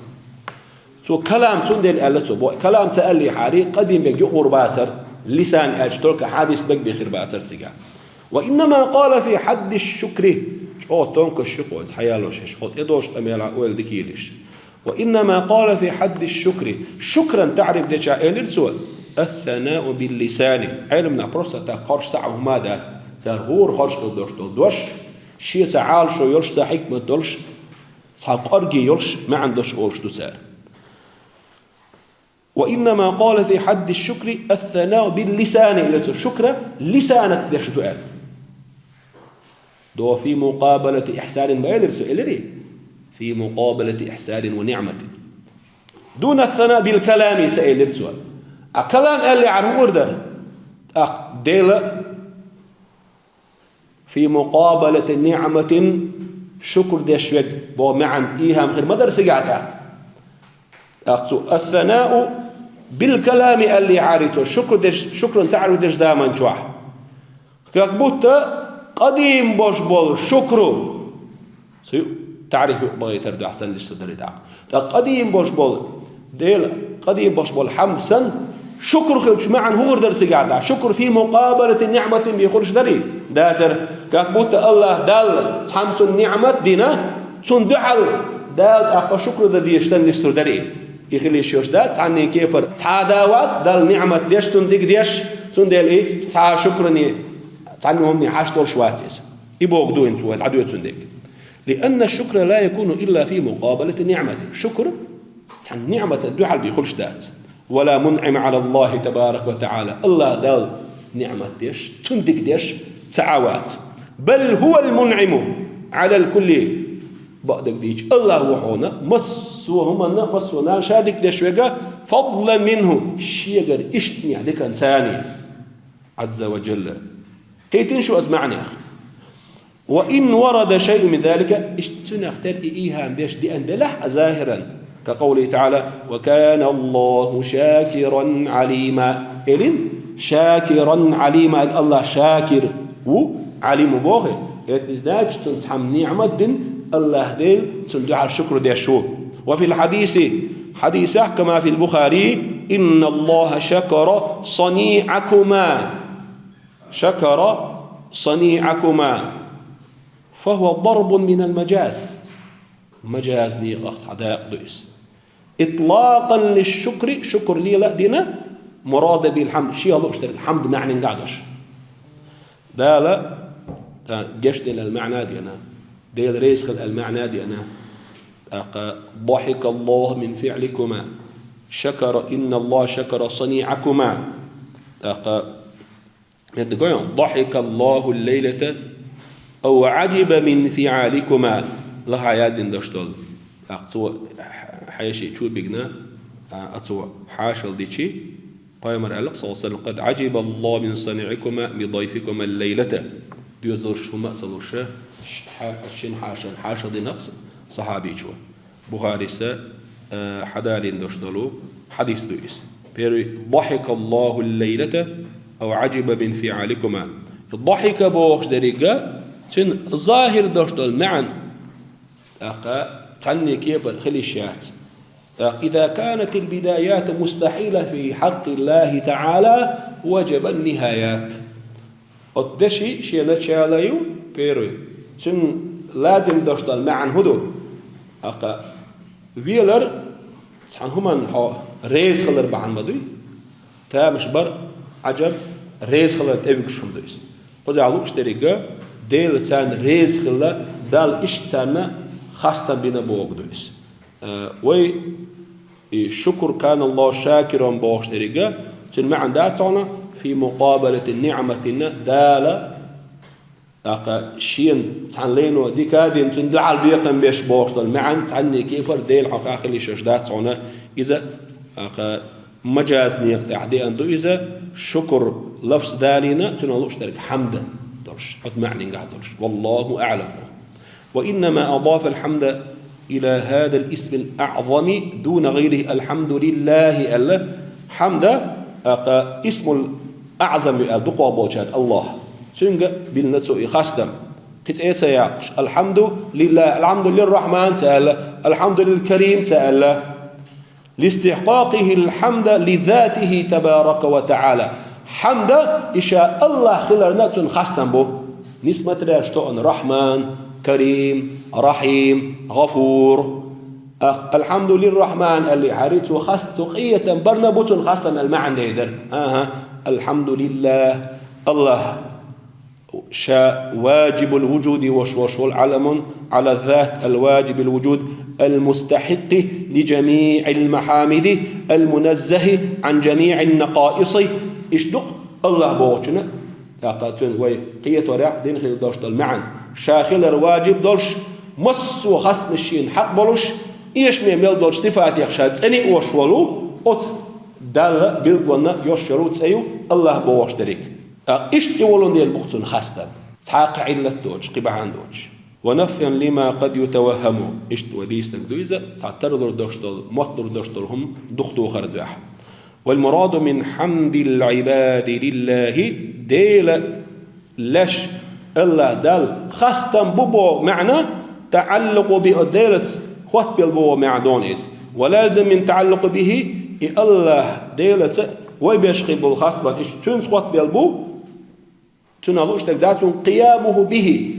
Цо калам цундела аьлла цо, бо-, калам ца аьллехьара, къадим берг юкъа гӀур бацара, лисан аьлча, только хьадис берг бен хир бацара цигахь. وإنما قال في حد الشكر, чӀогӀа тонкаш ю хӀокху, хьаялош еш, хӀокху тӀедогӀучу къамелехь ойла дика йилийша. وإنما قال في حد الشكر, шукран таӀриф дечохь элира цо, الثناء باللسان. Ӏеламнах просто так хоржуш цхьа а хӀума дац, цара хӀора хоржуш хилла долуш долу дош, шен цхьа Ӏалашо йолуш, цхьа хьикмат долуш, цхьа къорге йолуш, маьӀна долуш олуш ду цара. وإنما قال في حد الشكر الثناء باللسان, элира цо, шукра лисанаца деш ду аьлла. До في مقابلة إحسان ма элира цо, элирий? في مقابلة إحسان ونعمة. دون الثناء بالكلام ца элира цо. А калам аьллехьара хӀун хир дара? ТӀаккха Дела في مقابلة نعمة, шукр деш верг боху маьӀна, ийхьам хир ма дара цигахь тӀаккха. ТӀаккха цо الثناء بالكلام аьллехьара цо, шукр деш, шукран таӀриф дечу заман чохь. Как будто къадим болуш болу шукру, цу таӀриф юкъа бахийтар дуьхьа санна деш ца дарий тӀаккха. ТӀаккха къадим болуш болу, Дела къадим болуш болу хьамд санна, шукр хилчу маьӀна хӀун хир дара цигахь тӀаккха? Шукр في مقابلة نعمة бен хуьлуш дарий? Дацара, как будто АллахӀ Далла цхьамма цунна ниӀмат дина, цунна дуьхьал Дала тӀаккха шукр дан дезаш санна деш ца дарий? И хила йиш йолуш дац цхьанне кепара. Цхьа а да вац Далла ниӀмат деш, цунна дика деш, цундела и цхьа а шукране, цхьанна хӀумане хьашт долуш вац иза. И бохург ду хӀинца вай дӀадоьду цуьнан дерг. لأن الشكر لا يكون إلا في مقابلة نعمة. Шукр цхьана ниӀматана дуьхьал бен хуьлуш дац. ولا منعم على الله تبارك وتعالى. АллахӀ Далла ниӀмат деш, цунна дика деш ца Ӏа вац. بل هو المنعم على الكل. Бакъдерг дийцича, АллахӀ ву хьуна массо а хӀуманна, массо а нана ша дика деш верг, فضلا منه, шегара ишттанехь диканца, عز وجل. Кхийтина шу аса маьӀнех? وإن ورد شيء من ذلك, иштта цуьнах тера и ийхьам деш деана делахь а, ظاهرا, كقوله تعالى: وكان الله شاكرا عليما. Элин, شاكرا عليما, АллахӀ Шакир ву, Ӏалим ву боху. Это не значит, цунна цхьамма ниӀмат дина, АллахӀ Дела цунна дуьхьал шукр деш ву. وفي الحديث, хьадисехь, كما في البخاري: إن الله شكر صنيعكما. شكر صنيعكما، فهو ضرب من المجاز. Мажаз некъах цхьа дакъа ду иза. إطلاقا للشكر, шукр лела а дина, مراد به الحمد, шех лууш дерг хьамд маьӀнанга а долуш. Дала, тӀа, гечделла аьлла маьӀна а деана, Дела реза хила аьлла маьӀна а деана. ТӀаккха: ضحك الله من فعلكما. شكر، إن الله شكر صنيعكما. ТӀаккха Метта гой: ضحك الله الليلة أو عجب من فعالكما. Лахахь яздина дош долу. ТӀаккха цо хьеший чу бигна, а, цо хьашал дичи, пайхамар аьлла, صلى الله عليه وسلم: قد عجب الله من صنيعكما بضيفكما الليلة. Доьзалш хӀума а ца луш, ш-, хьа-, шина хьашална хьашал дина сахьабичо. Бухариса, э, хьадалийна дош долу хьадис ду иза. Первый: ضحك الله الليلة أو عجب من فعالكما. ضحك бохуш деррига, цуьнан захир дош долу маьӀна, тӀаккха цхьанне кепара хила йиш яц. إذا كانت البدايات مستحيلة في حق الله تعالى، وجب النهايات. Оцу деши шен начало ю, первый. Цуьнан лазим долуш долу маьӀна хӀун ду? ТӀаккха велар, цхьана хӀуманна хьо реза хилар бахьана ма дуй. Тамаш бар, Ӏажаб, реза хилар тӀевуьгуш хӀума ду иза. Кхузахь лууш деррига Дела царна реза хилла, Далла иштта царна хастам бина бохург ду иза. Э, вай и шукур, كان الله شاكرا бохуш деррига, цуьнан маьӀна дац хьуна, في مقابلة نعمة, Дала, тӀаккха шена цхьана лайно дика а дина, цунна дуьхьал бекхам беш бохуш долу маьӀна, цхьанне кепара Дела хьокъехь хила йиш йолуш дац хьуна. Иза, тӀаккха, мажазан некъа тӀехь деана ду иза, шукур лафз далийна, цунах лууш дерг хьамда долуш, оцу маьӀнингахь долуш. والله أعلم. وإنما أضاف الحمد إلى هذا الاسم الأعظم دون غيره, الحمد لله аьлла, хьамда, тӀаккха, исмул аӀзам ю аьлла дукхох болчара АллахӀ. Цуьнга биллина цо и хастам. Кхин цӀе а ца яккхуш, الحمد لله, الحمد للرحمن ца аьлла, الحمد للكريم ца аьлла. لاستحقاقه الحمد لذاته تبارك وتعالى. Хьамда и ша АллахӀ хиларна цунна хастам бу. Нисматреш тоъан Рахьман, Карим, Рахьим, ГӀафур. Ах, الحمد للرحمن аьлли хьари, цо хаст-, цо къинхетам барна бу цунна хастам аьлла маьӀна дайдар. АхӀа, الحمد لله, АллахӀ. Ша واجب الوجود волуш, волуш волу, علم على الذات الواجب الوجود المستحق لجميع المحامد المنزه عن جميع النقائص. Иштта ду-кх АллахӀ бохучунна, тӀаккха цуьнан вай кхеторехь дина хила долуш долу маьӀна. Ша хилар ваджиб долуш, массо а хастамаш шена хьакъ болуш, эшаме мел долчу сифатех ша цӀена а волуш волу, оцу Далла билгалонна йолуш йолу цӀе ю АллахӀ бохуш дерриг. ТӀаккха иштта и волун дела бу-кх цунна хастам. Цхьа а кхин Ӏиллат доцуш, кхин бахьана доцуш. ونفيا لما قد يتوهم. Иштта вай дийцинарг ду иза, цхьа тарлур долуш долу, мотталур долуш долу хӀума дукха духар дуьхьа. والمراد من حمد العباد لله, Дела леш, АллахӀ Далла хастам бу боху маьӀна, تعلق به, Делаца хоттабелла бу боху маьӀна ду иза. ولازم من تعلق به, и АллахӀ Делаца вай беш хила болу хастам иштта цуьнца хоттабелла бу, цунах лууш дерг дац, цунна قيامه به.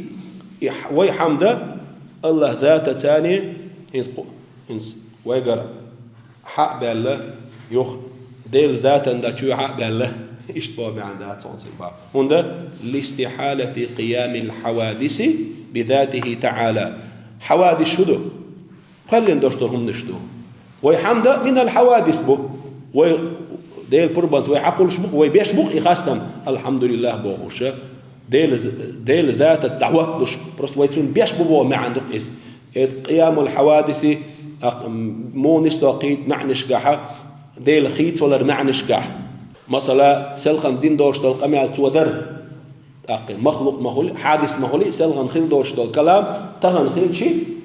И хь-, вай хьамда АллахӀ затаца, хӀинца кху-, хӀинца вайгара хьа а баьлла, юха Делан затана чоь хьа а баьлла, иштта боху маьӀна дац хьуна цигахь боху. ХӀунда لاستحالة قيام الحوادث بذاته تعالى. Хьавадис хӀун ду? Кхоьллина долуш долу хӀуманаш ду. Вай хьамда من الحوادث бу. Вай Делан пурбанца вай хьакхуллуш бу-кх, вай беш бу-кх и хастам, алхьамдулиллахӀ бохуша. Делан, Делан затаца дӀахӀотталуш, просто вай цунна беш бу боху маьӀна ду-кх иза. Э, къиямул хьавадиси, а, м, муха нисдо кхин маьӀнашкахьа, Дела хийцавалар маьӀнашкахь. Масала, селхана дина долуш долу къамел цо дара. ТӀаккха махлукъ ма хуьлу, хьадис ма хуьлу, селхана хила долуш долу калам, тахана хилчи,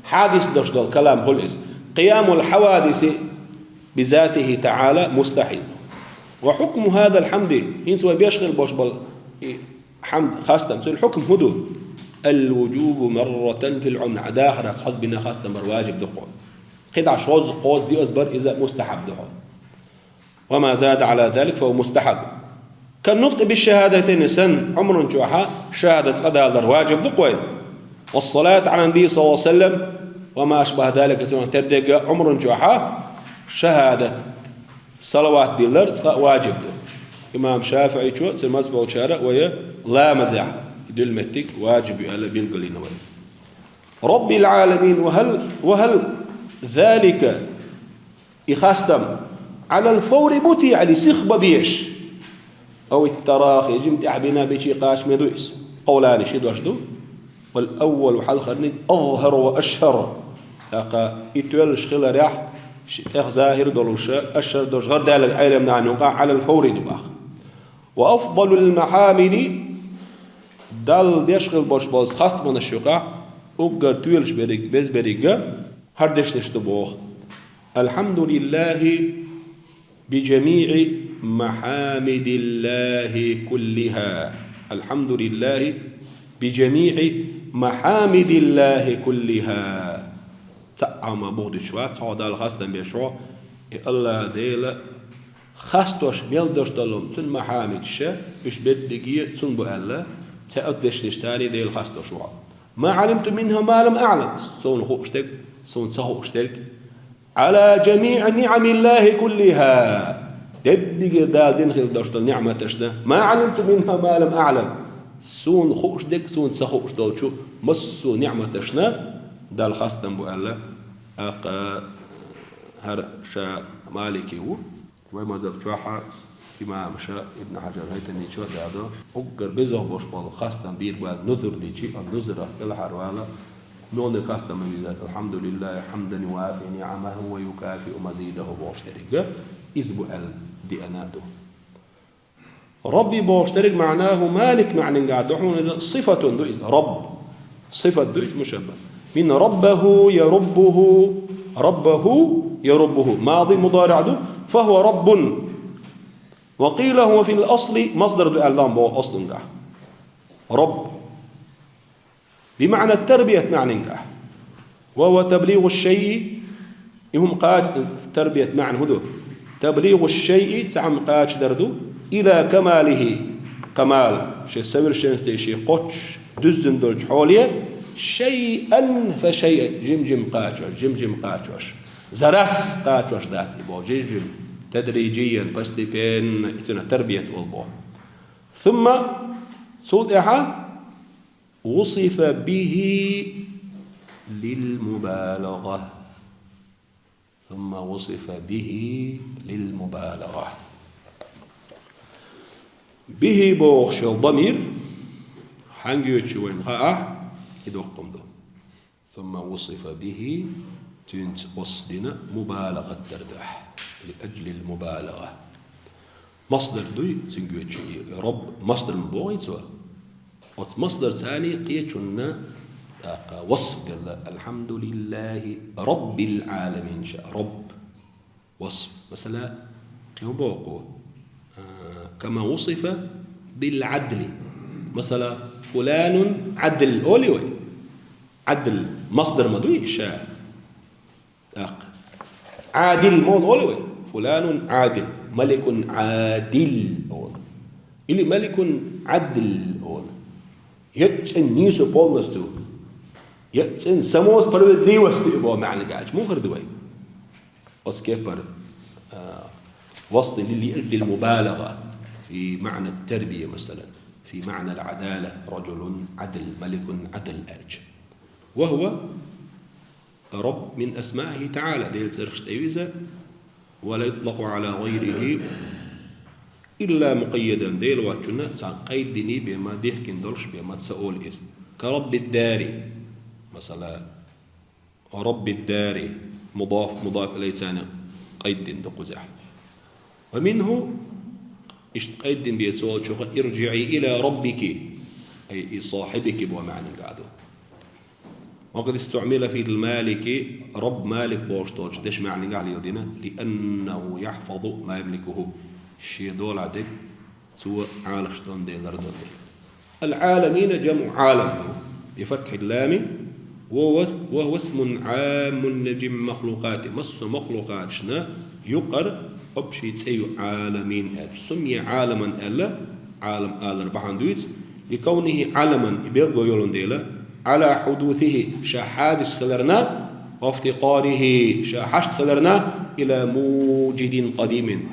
хьадис долуш долу калам хуьлу иза. Къиямул хьавадиси бизатихӀи таӀала мустахьил. Ва хьукму хӀазал хьамди, хӀинца вай беш хила болуш болу и хьамд, хастам, цуьнан хьукм хӀун ду? Ал-вуджубу марратан фил Ӏумр, дахарехь цхьа бина хастам бар ваджиб ду хьуна. КхидӀа шозза, кхозза, диъазза бар иза мустахьаб ду хьуна. وما زاد على ذلك فهو مستحب. كالنطق بالشهادتين, санна Ӏумран чохьа шахӀадат цкъа далар ваджиб ду-кх вайна. والصلاة على النبي صلى الله عليه وسلم وما أشبه ذلك, цунах тера дерг Ӏумран чохьа шахӀадат, салават диллар цкъа ваджиб ду. Имам ШафиӀичо, цуьнан мазхӀаб болчара вай ламазехь дуьллу меттиг ваджиб ю аьлла билгалйина вай. رب العالمين, وهل, وهل ذلك, и хастам, على الفور бу те, яъни сиха бан безаш? أو التراخي, жима тӀаьхьа бина, бича кхачаме ду иза? Къовлани, ши дош ду. والأول, хьалхарниг, أظهر وأشهر. ТӀаккха и тоьллуш хиларехь, ши тӀех захӀир долуша, ашхӀар долуш гӀардаьлларг Ӏеламнахана юкъахь على الفور ду боху. وأفضل المحامد, Далла беш хила болуш болу хастамаш юкъахь уггар тоьлуш берриг, беза берриг а хӀара дешнаш ду боху. الحمد لله بجميع محامد الله كلها. الحمد لله بجميع محامد الله كلها. Цхьа а ма боху дича вац хьо, Далла хастам беш хьо, и АллахӀ Дела хастош мел дош долу цуьнан махьамидаш, уьш берриге цуьнан бу аьлла, цхьа а дешнаш царий Дела хастош ву хьо. «ما علمت منها ما لم أعلم», суна хууш дерг, суна ца хууш дерг. «على جميع نعم الله كلها», дерриге Дала дина хила дош долу ниъматашна, «ما علمت منها ما لم أعلم», суна хууш дерг, суна ца хууш долчу массо а ниъматашна Далла хастам бу аьлла, тӀаккха хӀара ша Малики ву. Вай мазхӀаб чохь а имамаша, Ибн Хьаджар ХӀайтамичо а дадо, уггар безох болуш болу хастам бийр бан нузур дичи, а нузурах кӀелхьарвала, нуьхниг хастам ма вийза, «الحمد لله حمدا يوافي نعمه ويكافئ مزيده» бохуш дерриге, иза бу аьлла деана ду. «رب» бохуш дерг «معناه مالك» маьӀнехь ду хьуна иза, сифатун ду иза, «رب». Сифат ду иза, мушаббах. «من ربه يربه، ربه يربه». Мади мудариӀ ду, «فهو رب». «وقيل هو في الأصل» масдар ду аьлла боху аслунгахь. «رب». «بمعنى التربية» маьӀнехь. «وهو تبليغ الشيء», и хӀума кхача-, тарбият маьӀна хӀун ду? «تبليغ الشيء» цхьа хӀума кхачадар ду, «إلى كماله», камал, шен совершенстве, шен кхоччуш дуьззина долчу хьоле, «شيئا فشيئا», жим-жим кхачош, жим-жим кхачош. Зарас кхачош дац и боху, жим-жим, «تدريجيا», «постепенно», и цуьнан тарбият олу боху. «ثم», цул тӀаьхьа, «وصف به للمبالغة». «ثم وصف به للمبالغة». «به» бохуш йолу дамир хьаьнга йоьдуш ю вайна хаахь, и доккха хӀума ду. «ثم وصف به», цуьнца васф дина мубалагӀат дар ду ахь, «لأجل المبالغة». Масдар дуй, цуьнга йоьдуш и «رب» масдар ма бохий цо. Оцу масдарца царний кхечунна тӀаккха васф делла: «الحمد لله رب العالمين» ша, «رب». Васф. Масала, кхин хӀун боху? А, «كما وصف بالعدل». Масала, «فلان عدل» олий вай? Ӏадл масдар ма дуй ша? ТӀаккха «Ӏадил» ма олу вай? «فلان عادل، ملك عادل» олу. Или «ملك عدل» олу. ЯцӀцӀен нийсо полностью, яцӀцӀен само справедливость боху маьӀна даьлча, муха хир ду вай? Оцу кепара, а, васф дина «لأجل المبالغة في معنى التربية» масала, «في معنى العدالة», «رجل عدل، ملك عدل» аьлча. «وهو رب من أسمائه تعالى», Делан цӀерах цӀе ю иза, «ولا يطلق على غيره إلا مقيدا», Дела воцчунна цхьа къайдина бен ма, дихкина долуш бен ма ца олу иза. «كرب الدار», масала, «رب الدار», мудаф, мудаф илайхи царна къайдина ду кхузахь. «ومنه», иштта къайдина бен цо олучух, «ارجعي إلى ربك», ай, «и صاحبك» боху маьӀна ду. «وقد استعمل في المالك», «رب مالك» бохуш долчу дешан маьӀнехь леладина, «لأنه يحفظ ما يملكه», шен долахь дерг цо Ӏалашдон дела, лардон дела. «العالمين» جمع «عالم» ду, «بفتح اللام», «وهو، وهو اسم عام لجميع المخلوقات», массо а махлукъаташна юкъара общий цӀе ю «Ӏаламин» аьлча. «سمي عالما» аьлла, «Ӏалам» алар бахьана дуьйцу, «لكونه علما», и билгало йолун дела, «على حدوثه», ша хьадис хиларна, «وافتقاره», ша хьашт хиларна, «إلى موجد قديم».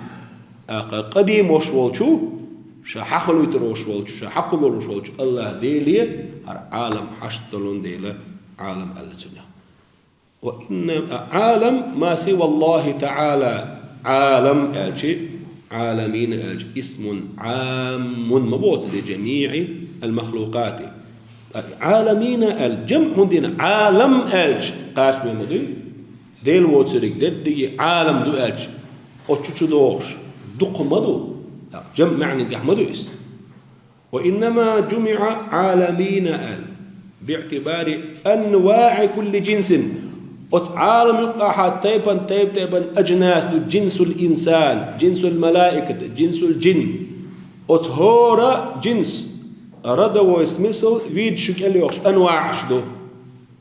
ТӀаккха къадим волуш волчу, ша хьахалуьйтур волуш волчу, ша хьакхоллалуш волчу АллахӀ Деле хӀара Ӏалам хьашт долун дела, Ӏалам аьлла цунах. «وإن عالم ما سوى الله تعالى», Ӏалам аьлчи, «عالمين» аьлчи, «اسم عام» ма боцу, «لجميع المخلوقات». Ткъа «عالمين» аьлла, жамъ хӀунда дина, «Ӏалам» аьлча, кхачаме ма дуй? Дела воцург дерриге Ӏалам ду аьлча, оцу чу чу догӀуш дукха ма ду? ТӀаккха жамъ маьӀнехь ма ду иза? «وإنما جمع عالمين» аьлла, «باعتبار أنواع كل جنس». Оцу Ӏалам юккъахьа тайпан-тайп-тайпан аджнас ду, «جنس الإنسان», «جنس الملائكة», «جنس الجن». Оцу хӀора джинс, родовой смысл, вид шу кӀел йохуш, анваӀаш ду.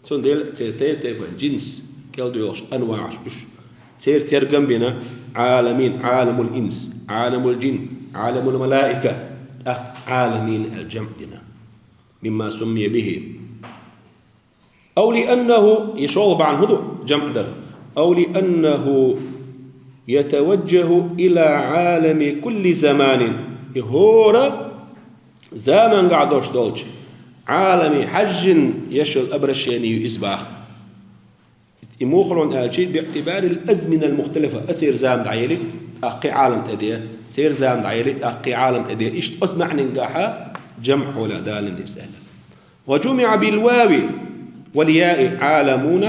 Цундела те, те, те, джинс, кӀелдоьлхуш анваӀаш уьш. Церан тергам бина: Ӏаламин, Ӏаламул инс, Ӏаламул джин, Ӏаламул малаика, тӀаккха Ӏаламин аьлла жамӀ дина. Мимма суммия бихи. أو لأنه, и шолгӀа бахьана хӀун ду жамӀ дар? أو لأنه يتوجه إلى عالم كل زمان. И хӀора заманга долуш долчу Ӏаламе хьаьжжина еш йолу обращение ю иза боху. И муха ло аьлча, باعتبار الأزمنة المختلفة, церан зама дӀаели, тӀаккха кхин Ӏалам тӀе де, церан зама дӀаели, тӀаккха кхин Ӏалам тӀе де. Иштта оцу маьӀнехь жамӀ хьолехь далийна иза аьлла. وجمع بالواو والياء عالمون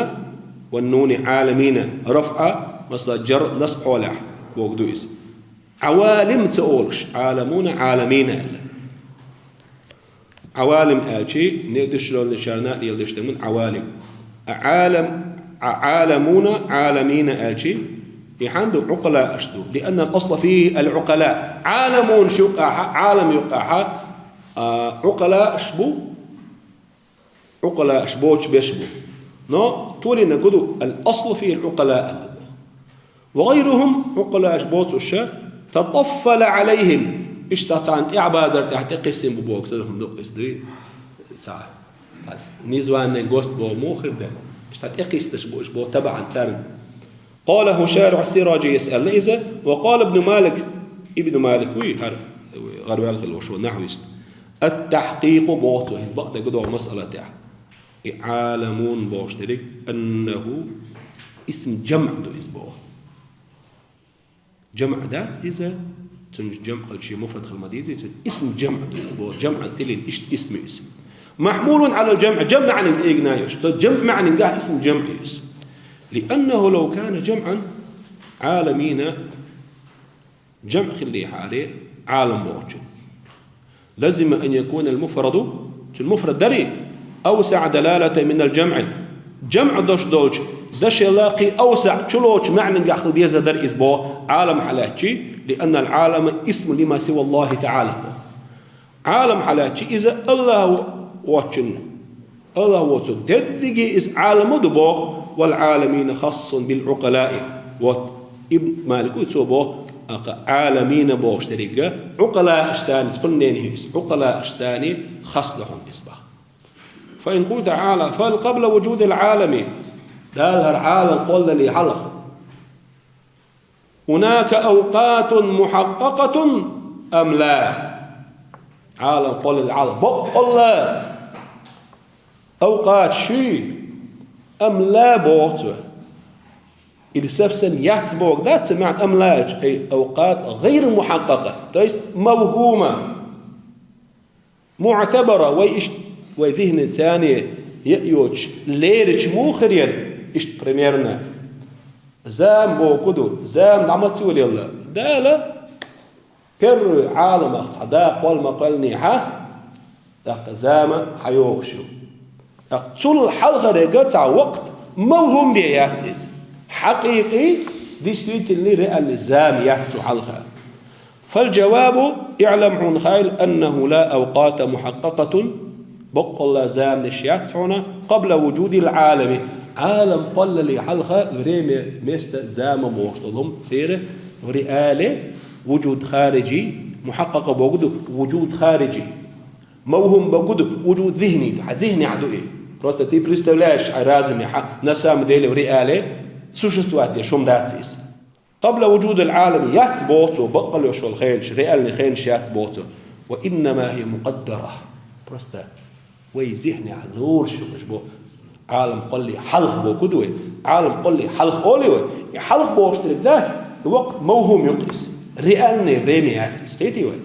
والنون عالمين رفعا, масала, جر نصب хьолехь бохург ду иза. Ӏавалим ца олуш, Ӏаламуна, Ӏаламина аьлла. Ӏавалим аьлча, некъ дуьшчу лоллинчарна а леладеш дерг ду Ӏавалим. Ӏалам, Ӏаламуна, Ӏаламина аьлча, и хьанна ду, Ӏукъалааш ду. لأن الأصل فيه العقلاء. Ӏаламун шу юкъахь, Ӏалам юкъахь, а, Ӏукъалааш бу, Ӏукъалааш боцуш берш бу. Но толийна гу ду, الأصل فيه العقلاء аьлла боху. وغيرهم, Ӏукъалааш боцуш, تطفل عليهم. Иштта цхьана тӀаьхьабазар тӀехь тӀекхиссина бу боху, сарахь ма дукъ иза дуй. Цхьа, цхьа низванный гость боху муха хир дара. Иштта тӀекхиссинарш бу уьш боху, табаӀан царна. قاله شارح السراجيس аьлла иза, وقال ابن مالك, Ибн Малик вуй, хӀара гӀараваьлла хилла волуш ву нахьвист. التحقيق боху цо, хӀинца бакъдерг догӀу масъала тӀехь. И Ӏаламун бохуш дерг, أنه اسم جمع ду иза боху. ЖамӀ дац иза, цуьнан жамӀ хилча, муфрад хила ма деза, цуьнан исм жамӀ ду иза боху, жамӀан тӀелийна иштта исм ю иза. محمول على الجمع, жамӀ маьӀнина тӀе эгна ю иза. Цо жамӀ маьӀнина гахь исм жамӀ ю иза. لأنه لو كان جمعا عالمين, жамӀ хиллехьара, Ӏалам бохучун, لزم أن يكون المفرد, цуьнан муфрад дарий, أوسع دلالة من الجمع, жамӀ долуш долчу дашал кхин أوسع, чулоцу маьӀнина гахь хила дезар дара иза боху, Ӏалам хьалаьцчий, لأن العالم اسم لما سوى الله تعالى. Ӏалам хьалаьцчий иза АллахӀ воцчунна. АллахӀ воцург дерриге иза Ӏалам ду боху, والعالمين خاص بالعقلاء. Вот, Ибн Малик ву цо боху, аха, Ӏаламина бохуш дерриге, Ӏукъалааш санна, кхунненан иза, Ӏукъалааш санна хас ду хьуна иза боху. فإن قلت تعالى: فهل قبل وجود العالم, Дала хӀара Ӏалам кхоллале хьалха هناك أوقات محققة أم لا؟ Ӏалам кхоллале хьалха баккъалла أوقات шуй, أم لا боху цо. Или совсем яц боху дац цо маьӀна, أم لا, أي أوقات غير محققة, то есть موهومة. معتبرة, вай иштта, вай дихнинца яа йоцуш, лерича муха хир яра, иштта примерно. Зама боху ду, зама дӀа маца йолаелла? Дала первый Ӏаламах цхьа дакъа кхолла ма кхоьллинехь, тӀаккха зама хьайогӀуш ю. ТӀаккха цул хьалхарниг цхьа вакът мавхум бен яц иза. Хьакъикъи, действительный, реальный зама яц цу хьалха. فالجواب, اعلم, хьуна хаийла, أنه لا أوقات محققة, баккъалла заманаш яц хьуна, قبل وجود العالم, Ӏалам кхоллале хьалха, время, место, зама бохуш долу хӀума церан в реале, вуджуд хариджи, мухьаккъакъ бохург ду, вуджуд хариджи. Мавхум бохург ду, вуджуд зихни, хьан зихнехь ду и. Просто ты представляешь хьайн разумехь, на самом деле в реале существовать деш хӀума дац иза. قبل وجود العالم яц боху цо, баккъалла йолуш йолу хенаш, реальный хенаш яц боху цо. وإنما هي مقدرة. Просто вай зихнехь лоруш ю уьш боху. Ӏалам кхоллале хьалха бохург ду вай. Ӏалам кхоллале хьалха олий вай. И хьалха бохуш дерг дац, и вакът мавхум ю иза. Реальное время яц иза, кхетий вай?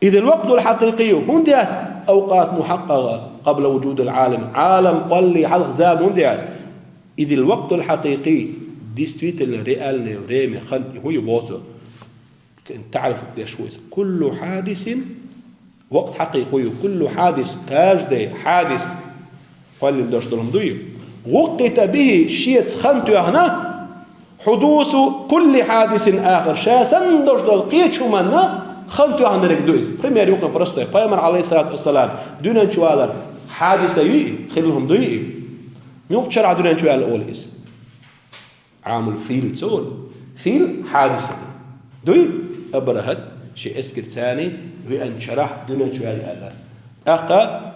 إذ الوقت الحقيقي, хӀунда яц أوقات محققة قبل وجود العالم, Ӏалам кхоллале хьалха зама хӀунда яц? إذ الوقت الحقيقي, действительно реальное время, хан и хӀун ю боху цо, таӀриф деш ву иза. كل حادث, вакът хьакъикъи ю, كل حادث, каждый хьадис, кхоьллина долуш долу хӀума дуй, وقت به, шеца хан тоьхна, حدوث كل حادث آخر, ша санна долуш долу кхечу хӀуманна хан тоьхнарг ду иза. Пример юкъа простой. Пайхамар, алейхиссалату вассалам, дуьнен чу валар хьадиса юй и, хилла хӀума дуй и? Муьлхачу шарахь дуьнен чу ваьлла олу иза? Ӏамул фил ца олу. Фил хьадиса ду. Дуй? Абрахьат шен эскарца веанчу шарахь дуьнен чу ваьлла аьлла. ТӀаккха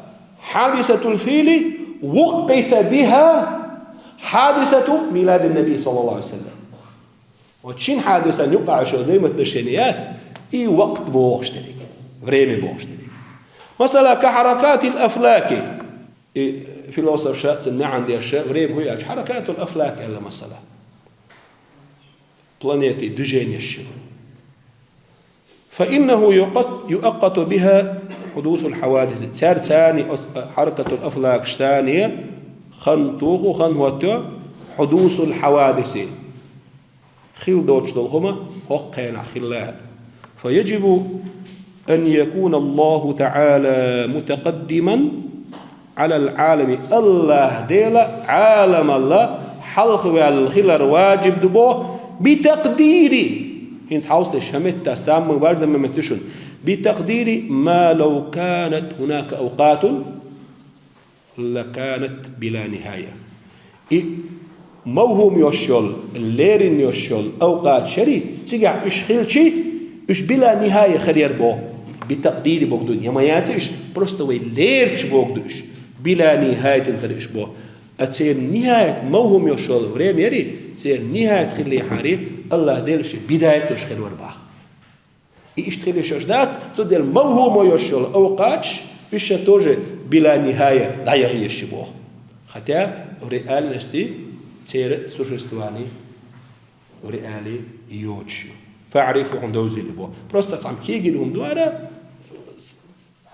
хьадисатул фили вукъита биха хьадисату миладин наби саллаллаху алейхи ва саллям. Вот шина хьадисан юкъахь шо взаимоотношение яц, и вакът бохуш дерг, время бохуш дерг. Масала, ка хьаракатил афлаки. И философша, цуьнан маьӀна дерша, время хӀун яц, хьаракатул афлак аьлла масала. Планетийн движенеш ю. Фа иннаху юкъат-, юаккъату биха хьудусул хьавадис. Цаьрца оцу хьаракатул афлакашца хан туху, хан хӀоттайо хьудусул хьавадиси. Хила доцуш долу хӀума хӀокху хенахь хилла. Фа яжибу ан якуна Аллаху таӀала мутакъаддиман Ӏалал Ӏалами, АллахӀ Дела Ӏаламал хьалхаваьлла хилар ваджиб ду боху, битакъдири. ХӀинца хьовсалаш, хӀара меттехь самый важный момент ду шуна. Битакъдири ма лав канат хӀунака авкъатун лаканат била нихая. И мавхум йолуш йолу, лерина йолуш йолу авкъаташ ярий, цигахь уьш хилчий, уьш била нихая хир яра боху, битакъдири боху ду, я ма яций уьш, просто вай лерча боху ду уьш, била нихаятин хир уьш боху. А церан нихаят мавхум йолуш йолу время ярий, церан нихаят хиллехьарий, АллахӀ Дела шен бидаят долуш хир вара боху. И иштта хила йиш йолуш дац, цундела мавхумо йолуш йолу авкъаташ, уьш ша тоже била нихая дӀаяха езаш ю боху. Хотя в реальности церан существование в реале йоцуш ю. Фаърифу, хьуна довзийла боху. Просто цхьамма кегийна хӀума ду ара,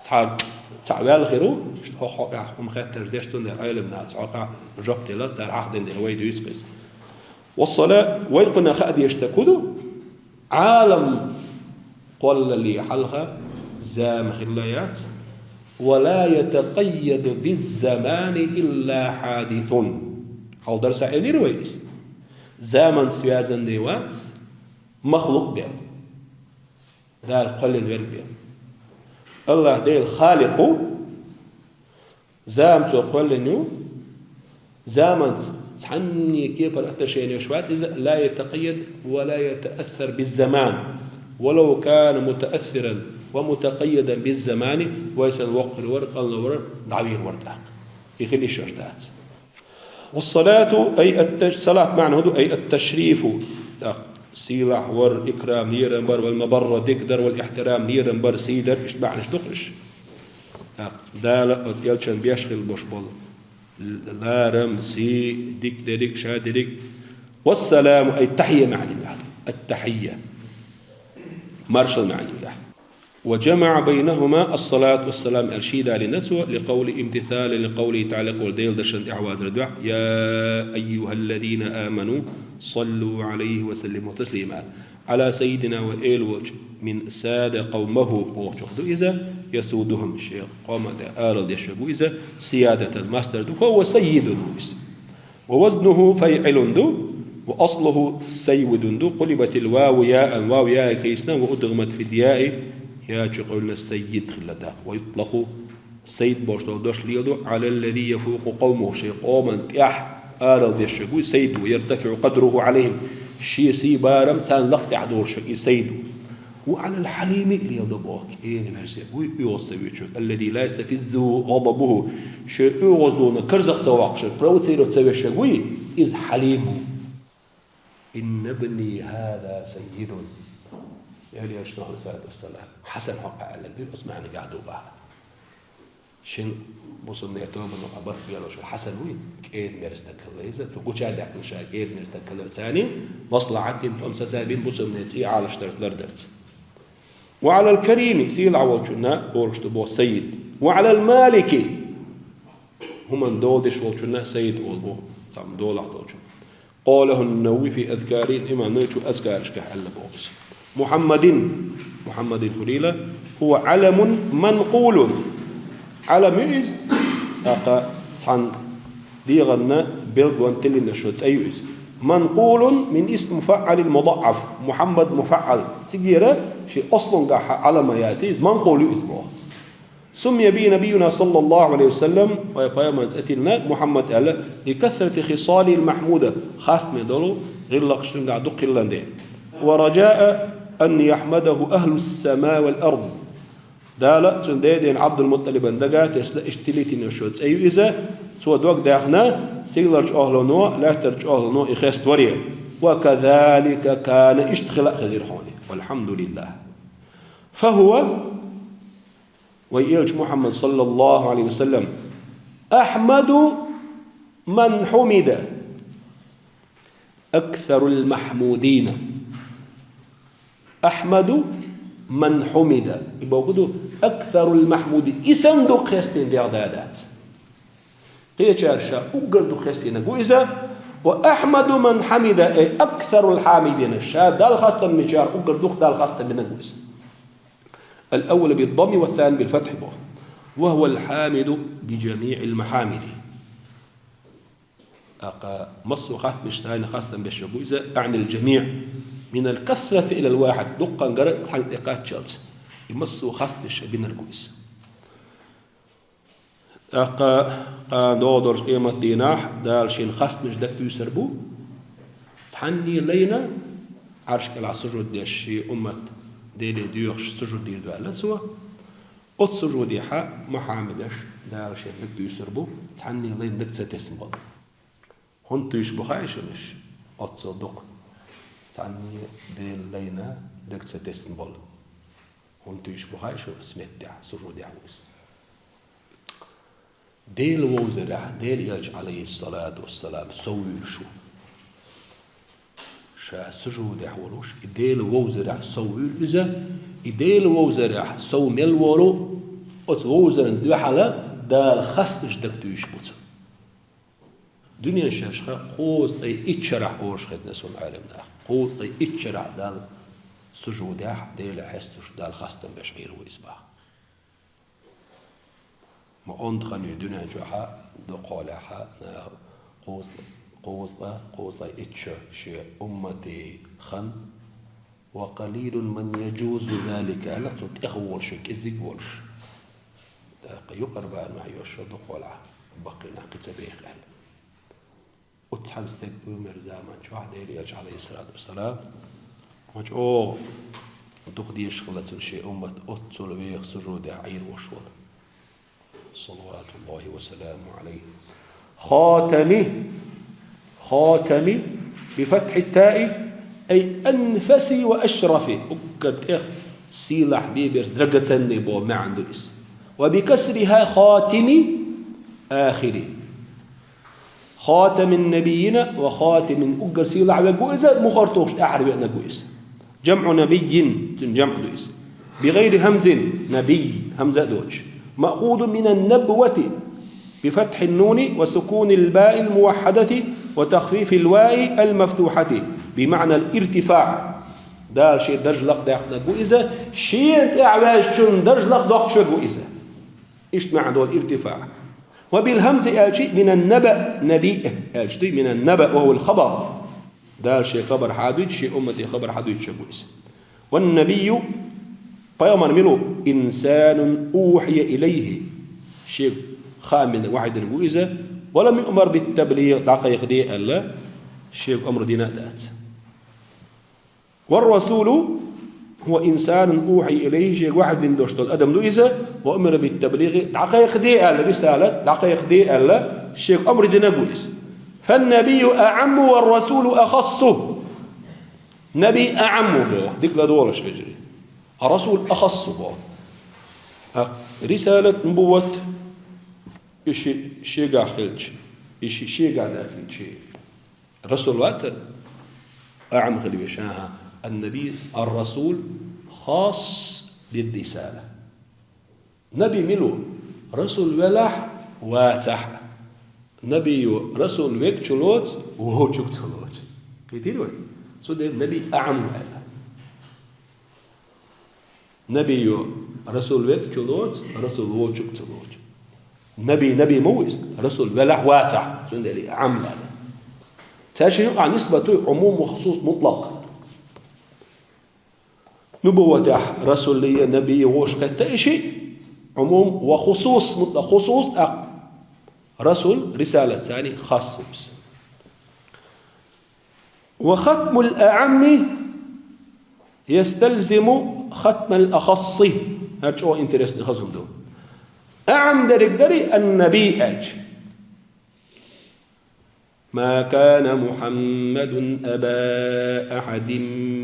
цхьа, цхьаъ ваьлла хир ву, хӀокху хьокъехь хӀума хеттарш деш, цундела Ӏелам нахаца хьокъехь жоп делла, цара хьахдина дела вай дуьйцу кхин. Вассала, вайн кхунна хаа дезаш дерг хӀун ду? Ӏалам кхоллале хьалха зама хилла яц. Ва ла ятакъайяду биззамани илла хьадисун. Хьалха дарсехь элира вай иза. Заманца связанный вац махлукъ бен. Дала кхоьллина верг бен. АллахӀ Дела Халикъ ву, зама Цо кхоьллина ю, заманца цхьанне кепара отношение йолуш вац иза, ла ятакъайяд ва ла ятаассар биззаман, валав кана мутаассиран ва мутакъайядан биззамани, вай санна воккха хир вара, къанло вара, дӀавийр вара тӀаккха. И хила йиш йолуш дац. Вассалату, ай ат-таш-, салат маьӀна хӀун ду? Ай ат-ташрифу. ТӀаккха сийлахь вар, икрам, лерам бар, вал мабарра, дика дар, вал ихтирам, лерам бар, сий дар, иштта маьӀнаш ду-кх уьш. ТӀаккха Дала оцу элчан беш хила болуш болу ларам, сий, дика дерриг, ша дерриг. Вассаламу, ай тахьия маьӀна ду. Ат-тахьия. Маршал маьӀна ду. وجمع بينهما الصلاة والسلام аьлла ший далийна цо, لقوله امتثالا لقوله تعالى, къула Делан дашна тӀаьхьавазар дуьхьа, يا أيها الذين آمنوا صلوا عليه وسلموا تسليما. على سيدنا, вай Эла волчу, من ساد قومه бохучух ду иза, يسودهم, шен къоман тӀе алал деш верг ву иза, سيادة, мастар ду, فهو سيد ву иза. Ва вазнуху фаъилун ду, ва аслуху саййидун ду, къулибатил ваву яан, вав яйга хийцина, ва удгъимат фил яи, я чу къевлина саййид хилла даккха. Ва ютлакъу, саййид бохуш долу дош леладо, алаллази яфукъу къавмуху, шайн къоман тӀехь алал деш верг ву саййид, ва яртафиъу къадруху алайхим, шен сий барам царна лакха тӀехь долуш верг и саййид ву. Ва алал хьалими леладо боху, кӀеда-мерза верг вуй, оьгӀаз ца вуьйцург, аллази ла ястафиззуху гӀадабуху, шен оьгӀазлонан карзах ца воккхуш верг, провоцировать ца веш верг вуй, иза хьалим ву. Инна бни хӀаза саййидун. Элчано, алейхиссалату вассалам, Хьасан хьокъехь аьлларг ду, оцу маьӀнехь ду боху. Шина бусалбанийн тобанах а барт белларг Хьасан вуй, кӀеда-мерза стаг хилла иза, цо гуча а даьккхина ша кӀеда-мерза стаг хиларца, маслахьат дина, тӀом сацабина бусалбанийн цӀий Ӏалашдарца, лардарца. Ва Ӏалал карими, сийлахь волчунна олуш ду боху саййид. Ва Ӏалал малики, хӀуманна дола деш волчунна саййид олу боху, цхьамма долахь долчунна. Къалаху Навави фи азкари, имам Навави цо азкарашкахь аьлла боху иза. Мухьаммадин, Мухьаммадин хӀун ду иза, хӀува Ӏаламун манкъулун. Ӏалам ю иза, тӀаккха цхьана дегӀанна билгалван тиллина шо цӀе ю иза. Манкъулун мин исм муфаъалил мудаъаф, Мухьаммад муфаъал. Цигара шен аслунгахь Ӏалам яц иза, манкъул ю иза боху. Суммия бихи набиюна саллаллаху алейхи ва саллям, вай пайхамарна цӀе тиллина Мухьаммад аьлла, ли касрати хисалихил махьмуда, хастаме долу ГӀиллакхаш цуьнгахь дукха хилла де. «ورجاء أن يحمده أهل السماء والأرض». Дала цуьнан дедина Ӏабдул-МутӀалибан дага тесна иштта тилитина шо цӀе ю иза, цо дог даьхна, стигаларчу охӀлано, лаьттарчу охӀлано и хеставаре. «وكذلك كان», иштта хила а хилира хьуна. «والحمد لله». «فهو», вай элча Мухьаммад, саллаллаху Ӏалайхи ва саллам, «أحمد من حمد أكثر المحمودين». «أحمد من حمد». И боху ду «أكثر المحمودين». И санна дукха хестийна дегӀ да дац. Кхечара ша уггар дукха хестийнарг ву иза. «وأحمد من حمد», أي أكثر الحامدين. Ша Далла хастам бинчарах уггар дукха Далла хастам бинарг ву иза. «الأول بالضم والثاني بالفتح» боху. «وهو الحامد بجميع المحامد». ТӀаккха массо а хастамашца хастам беш ву иза, «أعني الجميع من الكثرة إلى الواحد», дуккхангара цхьаьнга тӀекхаччалц. И массо а хастамаш бинарг ву иза. ТӀаккха кхана догӀу долчу къематдийнахь Дала шена хастамаш дагатуьйсур бу, цхьанне лайна, Ӏарш кӀелахь сужуд деш, шен уммат Деле доьхуш сужуд дийр ду аьлла цо. Оцу сужудехьа мухьамидаш Дала шена дагатуьйсур бу, цхьанне лайна дага ца тесна болу. ХӀунда туьйсуш бу хаьий шуна уьш? Оццул дукха цхьанне Дела лайна дага ца тесна болу. ХӀунда туьйсуш бу хаьий шуна оцу меттехь, сужудехь ву иза? Дела вовзарехь, Дела элча, Ӏалайхиссалату вассалам, сов вуьйлуш ву. Ша сужудехь волуш, и Дела вовзарехь сов вуьйлу иза, и Дела вовзарехь сов мел волу, оцу вовзарна дуьхьала Дала хастамаш дагатуьйсуш бу цунна. Дуьнен шерашкахь кхузткъе итт шарахь олуш хезна суна Ӏеламнаха. Кхузткъе итт шарахь Далла сужудехь, Дела хьесташ, Далла хастам беш Ӏийр ву иза боху. Ма онда хан ю дуьнен чохь а, дукхахьолехь а, наха кхузткъа, кхузткъа, кхузткъе итт шо шен умматан хан, «وقليل من يجوز ذلك», аьлла, цу тӀехволуш, кӀезиг волуш. ТӀаккха юкъара барамехь йош шо дукхахьолахь баккхий нах кхин ца беха аьлла. Оццу цхьана стеган уьйр заман чохь Делан элча, Ӏалайхиссалату вассалам, ма чӀогӀа дукха дезаш хилла цунна шен уммат оццул веха сужудехь Ӏийр волуш волу. Салаватуллахи ва саламу Ӏалайхи. Хатами, хатами, би фатхьи таи, ай анфаси ва ашрафи. Уггар тӀех сийлахь бен берш драгоценный боху маьӀна ду иза. Ва би касриха хатими ахири. Хатамин набийина ва хатамин, уггар сийлахь верг ву иза, мухӀар тухуш тӀаьхьара веанарг ву иза. ЖамӀу набиййин, цуьнан жамӀ ду иза. Бигайри хӀамзин, набий, хӀамза а доцуш. Маъхузун минан набвати, би фатхьин нуни ва сукунил баил муваххьадати ва тахфифил ваи ал мафтухьати, би маънал иртифаъ. Дала шен дарж лакхадаьккхинарг ву иза, шена тӀаьхьаваьзначун дарж лакхадоккхуш верг ву иза. Иштта маьӀна долу иртифаъ. Ва бил хӀамзи аьлчи, минан наба, наби аьлчи дуй, минан наба, ва хӀуал хабар. Дала шен хабар хьадуьйту, шен уммате хабар хьадуьйтуш ву иза. Ван набийю, пайхамар мила ву, инсанун ухьия илайхи. Шега хаамина вахьи динарг ву иза. Ва лам юъмар бит таблигъ, дӀакхайкхаде аьлла, шега омра дина а дац. Вар расулу хӀуа инсанун ухьи илайхи, шега вахьи дина долуш долу адам ду иза, ва умира бит таблигъи, дӀакхайкхаде аьлла, рисалат, дӀакхайкхаде аьлла, шега омра динарг ву иза. Фан набийю аъамму вар расулу ахассу. Набий аъамму боху, дика ладогӀалаш вежарий. А расул ахассу боху. А рисалат, нубувват, и ши шегахь хилча, и ши шегахь даьхкинчи. Расул вацара? Аъам хила веш, аха. Ан-наби, ар-расул хасс бир-рисала. Наби мила ву? Расул велахь, вацахь. Набийо расул вегчу лоцу, вовчуьнга ца лоцу. Кхийтира вай? Цундела наби аъам аьлла. Набийо расул вегчу лоцу, расул вовчуьнга ца лоцу. Наби, наби ма ву иза, расул велахь, вацахь, цундела и Ӏам аьлла. Цаьршинна юкъахь нисбат ду, Ӏумум ва хусус мутлакъ. Нубувватехь расуллия, набийя вовшах кхетта и шиъ, Ӏумум ва хусус мутлакъ, хусус тӀаккха расул, рисалат царний хасс ву иза. وختم الأعم يستلزم ختم الأخص. ХӀара чӀогӀа интересный хазум ду. أعم дерг дарий النبي аьлча. ما كان محمد أبا أحد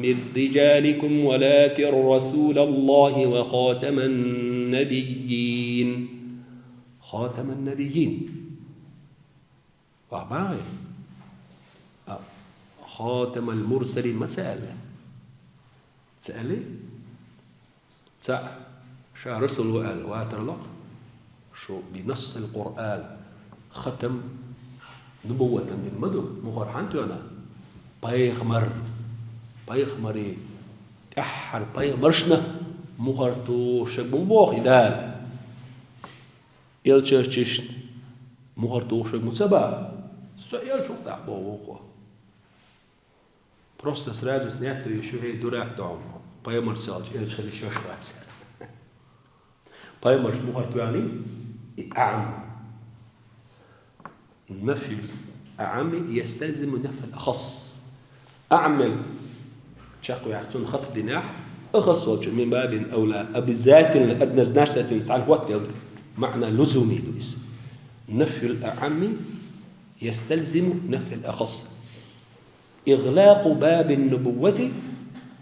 من رجالكم ولكن رسول الله وخاتم النبيين. خاتم النبيين. Ва бахьа? А, خاتم المرسلين ма ца аьлла? Ца аьллий? Ца, ша расул ва аьлла ватарлакх, шу بنص القرآن хатам нубувватан дина ма ду, мухӀар хӀана тоьхна? Пайхамар, пайхамарий, тӀаьххьара пайхамаршна мухӀар тохаш ма боху и Дала. Элчанашна мухӀар тохаш ма ца боху. Со элча ву-кх тӀаккха боху вукхо. Просто сразу снять ю шу, хӀей, дурак ду хьуна. Пайхамар ца хилча, элча хила йиш йолуш вац. Пайхамаршна мухӀар тоьхний, и أعم. نفي الأعم يستلزم نفي الأخص. أعم чекхваьккха, цунна хатам динехь, أخص волчу من باب أولى, обязательно, однозначно цхьаьна хӀоттаелла маьӀна лузуми ду иза. نفي الأعم يستلزم نفي الأخص. إغلاق باب النبوة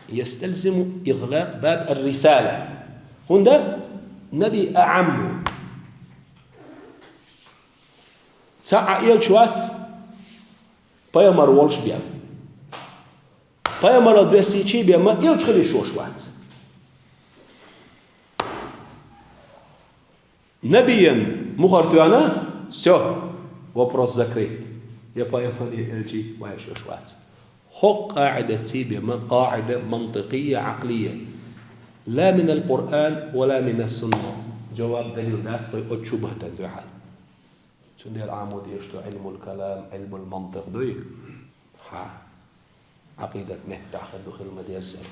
يستلزم إغلاق باب الرسالة. ХӀунда наби أعم ву. Цхьа а элча вац, пайхамар волуш бен. Пайхамарал бессичий бен ма элча хила йиш йолуш вац. Набиян мухӀар тоьхна, всё, вопрос закрыт. Я пайхамар, я элча ван йиш йолуш вац. ХӀокху къаӀидатций бен ма, къаӀида мантикъийя, Ӏакълийя. لا من القرآن ولا من السنة. Жаваб, далил дац вай оцу шубхӀатан дуьхьал. Цундела Ӏамо дезаш ду Ӏилмул калам, Ӏилмул мантикъ дуй? Хьа. Ӏакъидат меттахь хир ду хила ма-деззара.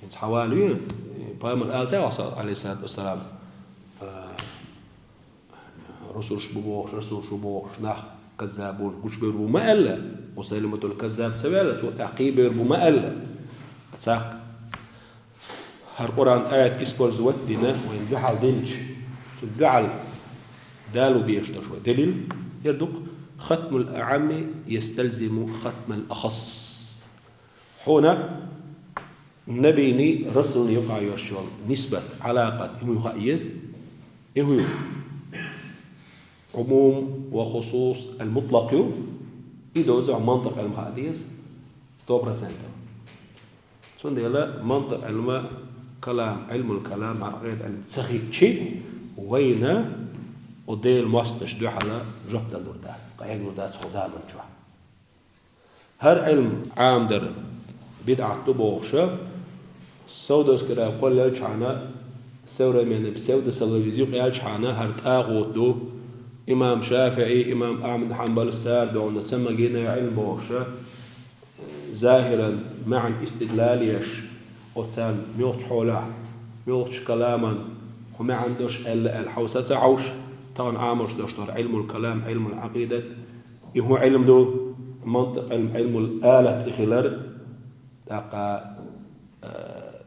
ХӀинца хьан валаве, пайхамар ала ца вахса, алейхиссалату вассалам, а, русулш бу бохуш, расулш бу бохуш, нах каззабун гучубевр бу ма аьлла, Мусайлиматул Каззаб ца ваьлла, цо тӀаккха кхийбевр бу ма аьлла. Цхьаъ ХӀара Къуръан аят использовать дина вайна дуьхьал динчу, цу дуьхьал Дала ву беш долуш вай далил, хӀара ду-кх: «Хатмул аӀамми ясталзиму хатмал ахасс». Хьуна набийний, расулний юкъахь йолуш йолу нисбат, Ӏалакъат, и хӀун ю хаьа еза? И хӀун ю? Ӏумум ва хусус ал-мутлакъ ю, и доза мантикъ Ӏилма хаа деза, сто процентов. Цундела мантикъ Ӏилма, калам, Ӏилмул калам, хӀара Ӏакъида Ӏилма ца хиъча, вайна оцу Делан мостагӀашна дуьхьал жоп далур дац, къахьегур дац хӀокху заман чохь. ХӀара Ӏилма Ӏамадар бидӀат ду бохуша, Саудовская Аравия кхоллаелчхьана, современный псевдосалафизм юкъаелчхьана, хӀара тӀагӀут ду, имам ШафиӀи, имам Ахьмад Хьанбалс цара дуьхьал ца магийна Ӏилма бохуша, захиран маьӀна истидлал еш, оцарна муьлххачу хьолехь, муьлххачу каламан кху маьӀна долуш аьлла аьлла хьовса ца хьовш, тахана Ӏамош долуш долу Ӏилмул калам, Ӏилмул Ӏакъидат, и хӀун Ӏилма ду? Мантикъ Ӏилма, Ӏилмул алат и хилар, тӀаккха, а,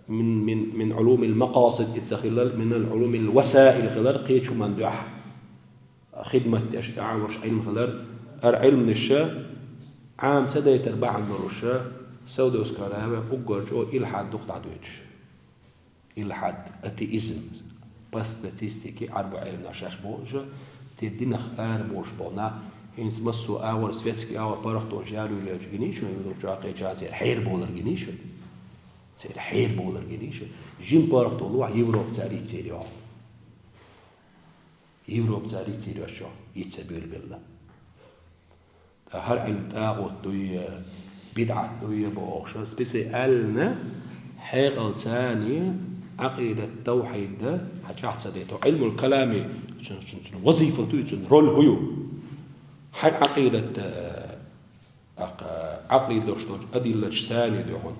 мин, мин, мин Ӏулумил макъасид и ца хилар, минал Ӏулумил васаил хилар, кхечу хӀуманна дуьхьа хидмат деш, тӀеӀамарш Ӏилма хилар, хӀара Ӏилманаша Ӏама ца дайтар бахьана долуша, Саудовская Аравия уггар чӀогӀа илхьад дукха дӀадоьдуш. Илхьад, атеизм, по статистике, Ӏарбой Ӏилманаш шаьш бохуша, те динах ара болуш болу нах, хӀинца массо а агӀор, светский агӀор паргӀатонаш яло йолчу гиний шуна, Европа чохь кхечахьа церан хьерабовлар гиний шуна. Церан хьерабовлар гиний шуна. Жима паргӀато лохь Европа цара йицъяр йохь. Европа цара йицъяр йош чохь йица буьйлабелла. Ткъа хӀара Ӏилма тӀагӀут дуй, бидӀат дуй бохуша, специально хьекъал царна Ӏакъидат, тавхьид хьан чӀагӀ ца дайта. Ӏилмул калами, цуьнан, цуьнан, цуьнан вазифа дуй, цуьнан роль хӀун ю? Хьан Ӏакъидат, а, Ӏакъ-, Ӏакъидаташ долчу адиллаташ царна дуьхьал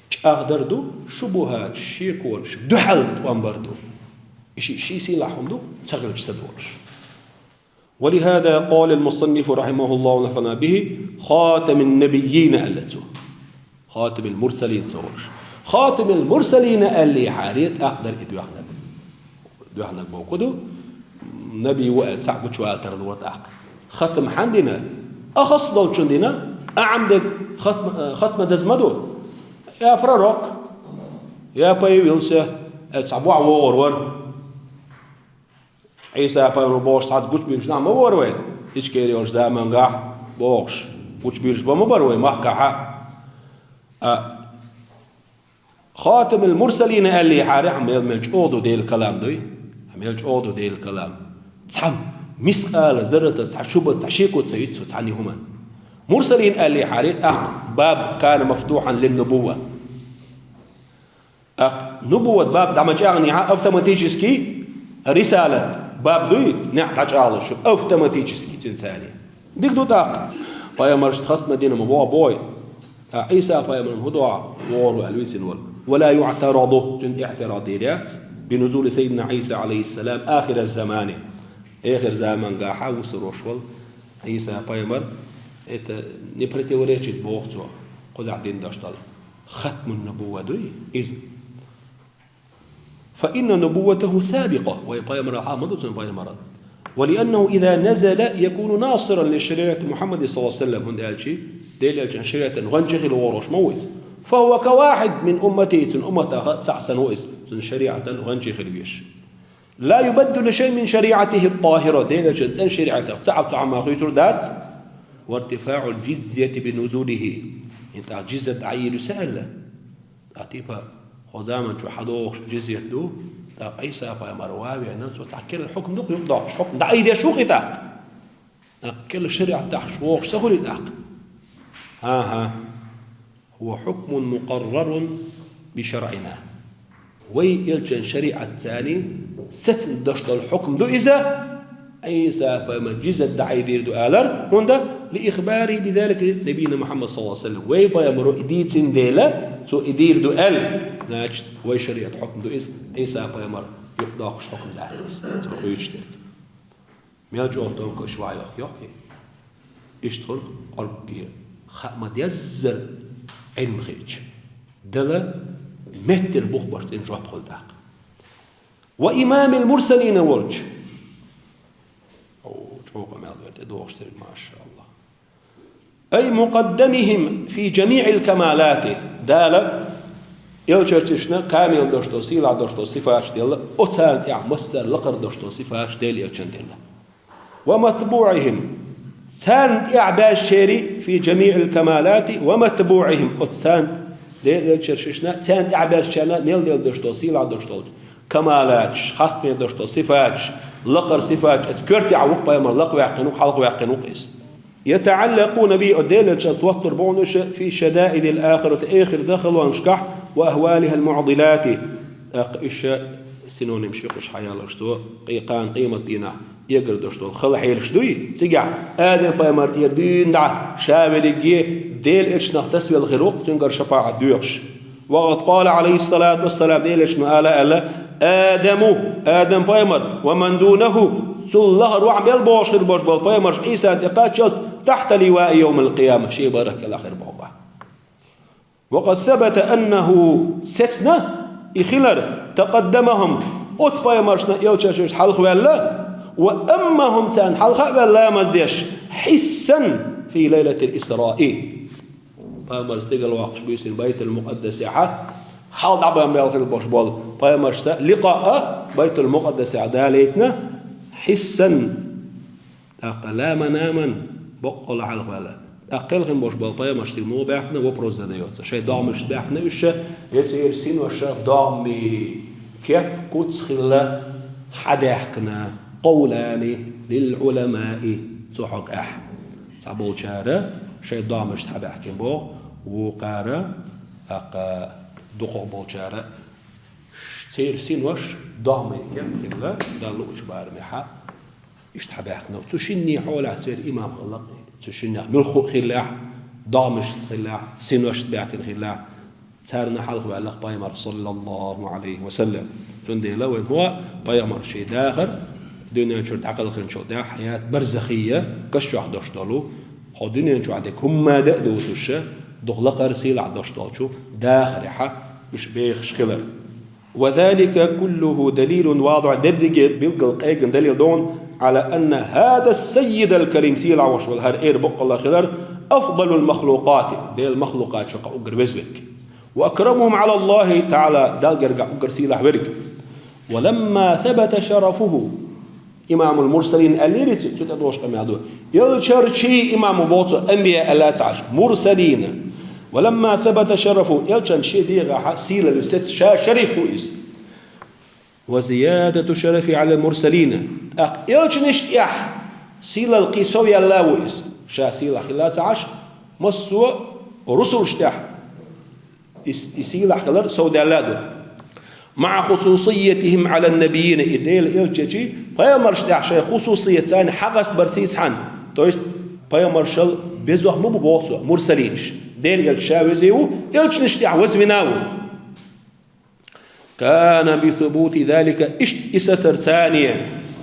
чӀагӀдар ду, шубухӀаташ, шеконаш дуьхьал тӀом бар ду. И ши, ши сийлахь хӀума ду, ца хилча ца долуш. ولهذا قال المصنف رحمه الله ونفعنا به خاتم النبيين аьлла цо. Хатимул мурсалин ца волуш. Хатимул мурсалина аьллехьара, тӀаккха дара и доьхнарг. Доьхнарг бохург ду, наби ву аьлла цхьаъ гучувала тарлора тӀаккха. Хатам хьанна дина? Ахасса долчунна дина, аӀам дерг хатма, хатма деза ма ду. Я пророк, я появился, аьлла цхьа бохь вогӀур вара. Ӏийса пайхамар бохуш цхьацца гучубуьйлуш нах ма бора вай, Ичкери йолчу замангахь бохуш, гучубуьйлуш бан ма бара вай махкахьа. А, Хатимул мурсалина аьллехьара, хьан мел, мел чӀогӀа ду Делан калам дуй? Хьан мел чӀогӀа ду Делан калам? Цхьа мискъала зарратас цхьа шубат, цхьа шеко ца йиц цу цхьанна хӀуманна. Мурсалин аьллехьара, тӀаккха баб кана мафтухьан лин нубувва. ТӀаккха нубувват баб дӀа ма чӀагӀнехьа, автоматически рисалат баб дуй, неӀ дӀачӀагӀлуш ю, автоматически цуьнан царий. Дика ду тӀаккха. Пайхамаршна хатма дина ма боху бохий. ТӀаккха Ӏийса пайхамарна хӀун до вогӀур ву аьлла вуьйцина волу? Ва ла юӀтараду, цуьнан иӀтирад дийр яц, би нузули саййидина Ӏийса, Ӏалайхиссалам, ахираз-замани. Эхир замангахьа вусур волуш волу Ӏийса пайхамар, это не противоречит боху цо, кхузахь дина дош долу. Хатмун нубувва дуй иза. Фа инна нубувватаху сабикъа, вай пайхамарал хьалха ма ду цуьнан пайхамарал. Ва лианнаху иза назала якуну насиран ли шариати Мухаммадин саллаллаху алейхи ва саллям, хӀунда аьлча Делан элчан шариатан гӀанча хила вогӀур волуш ма ву иза. Фа хува ка вахид мин уммати, цуьнан умматах цхьаъ санна ву иза, цуьнан шариатан гӀанча хила везаш. Ла юбаддалу шайъун мин шариатихи ат-тахира, Делан элчан цӀена шариатах цхьаъ цхьа хӀума хуьйцур дац. Ва иртифаъул жизйати би нузулихи. ХӀинца тӀаккха жизйат дӀайийр ю ца аьлла. ТӀаккха типа, хӀокху заман чу хьадогӀуш жизйат ду, тӀаккха Ӏийса пайхамар ван а веана, цо цхьа керла хьукм ду-кх юкъадоккхуш, хьукм дӀаийдеш ву-кх и тӀаккха. ТӀаккха керла шариат дахьаш вогӀуш ца хуьлий тӀаккха? ХӀан-хӀа. Хува хьукмун мукъаррарун би шаръина. Вай элчан шариатца сецна дош долу хьукм ду иза, Ӏийса пайхамар жизйат дӀаийдийр ду алар, хӀунда ли ихбари би залика набийна Мухаммад саллаллаху алейхи ва саллям. Вай пайхамаро и дийцина дела, цо и дийр ду аьлла, значит, вай шариат хьукм ду иза, Ӏийса пайхамар юкъадоккхуш хьукм дац иза, цо хуьйцуш дерг. Мел чӀогӀа тонкаш ван йохк-йохкий. Иштта хуьлу къоргге хаа ма-деззара Ӏилма хилча. Дала меттера бух баш цӀена жоп хуьлу тӀаккха. Ва имамил мурсалина волчу. О, чӀогӀа мел вер тӀедогӀуш дерг, машаллах. Ай мукъаддамихим фи жамиъил камалати. Дала элчанашна камил дош долу, сийлахь дош долу сифаташ делла, оцарна тӀехь массара лакхара дош долу сифаташ Делан элчан делла. Ва матбуъихим. Царна тӀехь баьзчерий фи жамиъил камалати ва матбуъихим. Оцу царна Делан элчанашна, царна тӀехь баьзчарна мел делла дош долу, сийлахь дош долу камалаташ, хастаме дош долу сифаташ, лакхара сифаташ, оцу коьртехь ву-кх пайхамар, лакхаваьккхина ву-кх, хьалхаваьккхина ву-кх иза. ЯтаӀаллакъуна би, оцу Делан элчанца тоттур бу хьуна уьш, фи шадаидил ахирати, эхарт халонашкахь, ва ахвалихал муӀдилати. ТӀаккха уьш синонимаш ю-кх уьш хьаяллалц цо, кхана къематдийнахь эгар дош долу хала хьелаш дуй. Цигахь Адам-пайхамар тӀера дуьйна дӀа ша верриге Делан элчанах тасавелла хир ву-кх, цуьнгара шапаӀат доьхуш. Ва къад къала Ӏалайхиссалату вассалам, Делан элчано ала аьлла: «Адаму, Адам-пайхамар, ва ман дунаху, цул лахара ваьӀна мел бохуш хир болуш болу пайхамарш Ӏийсан тӀе кхаччалц, тахьта ливаи йовмал къияма, шен барах кӀелахь хир боху боху». Ва къад сабата аннаху, сецна и хилар, такъаддамахум, оцу пайхамаршна, элчанашна хьалхаваьлла, ва аммахум, царна хьалха а ваьлла ламаз деш, хьиссан фи лайлатил исраи. Пайхамар стигала воккхуш буьйсина Байтул-Мукъаддасехьа, хьал дӀабан мел хила болуш болу пайхамаршца ликъа а Байтул-Мукъаддасехь далийтина, хьиссан, тӀаккха ла манаман, боккъала хьалхаваьлла. ТӀаккха кхелхина болуш болу пайхамарш цига муха баьхкина, вопрос задаётся. Шайн догӀмашца баьхкина уьш, я церан синош догӀмий, кеп, куц хилла хьадаьхкина, къовлани лил Ӏуламаи, цу хьокъехь. Цхьаболчара шайн догӀмашца хьабаьхкина боху, вукхара, тӀаккха дукхахболчара церан синош догӀмий, кеп хилла, Далла луучу барамехьа. Иштта хьабаьхкина. Цу шинне хьолехь церан имам хилла-кх, цу шиннех муьлхха а хиллехь, догӀмашца хиллехь, синошца баьхкина хиллехь, царна хьалхаваьлла-кх пайхамар, саллаллаху Ӏалайхи ва саллам. Цундела вайн хӀо пайхамар шен дахар, Дуьнен чуьра дӀакхалхинчул тӀаьхьа хьаят барзахийя, каш чохь дош долу, хьо дуьнен чохь дерг хӀумма а дан а доцуш, дукха лакхара сийлахь дош долчу дахарехьа уьш бехаш хилар. وذلك كله دليل واضح, дерриге билггал къегина далил ду хьуна, على أن هذا السيد الكريم, сийлахь волуш волу хӀара эр баккъалла хилар, أفضل المخلوقات, Делан махлукъатех уггар веза верг. وأكرمهم على الله تعالى, Далла гергахь уггар сийлахь верг. ولما ثبت شرفه, имамул мурсалин аьллера иза, цу тӀедогӀуш къамел ду. Элчанчий имам ву боху цо, анбияъ аьлла ца Ӏаш, мурсалина. ولما ثبت شرفه, элчан шен дегӀахьа сийлалла сецна, ша шариф ву иза. وزيادة شرفه على المرسلين. ТӀаккха элчанаш тӀехь сийлалла кхин сов яьлла ву иза. Ша сийлахь хилла ца Ӏаш, массо а русулш тӀехь и, и сийлахь хилар сов даьлла ду. مع خصوصيتهم على النبيين, и Делан элчанчий пайхамарш тӀехь шайн хусусият царна хьакъаста барца цхьаьна. То есть пайхамаршал безох ма бу боху цо, мурсалинаш. Делан элча ша везий ву, элчанаш тӀехь вазвина ву. كان بثبوت ذلك, иштта и сацар царна,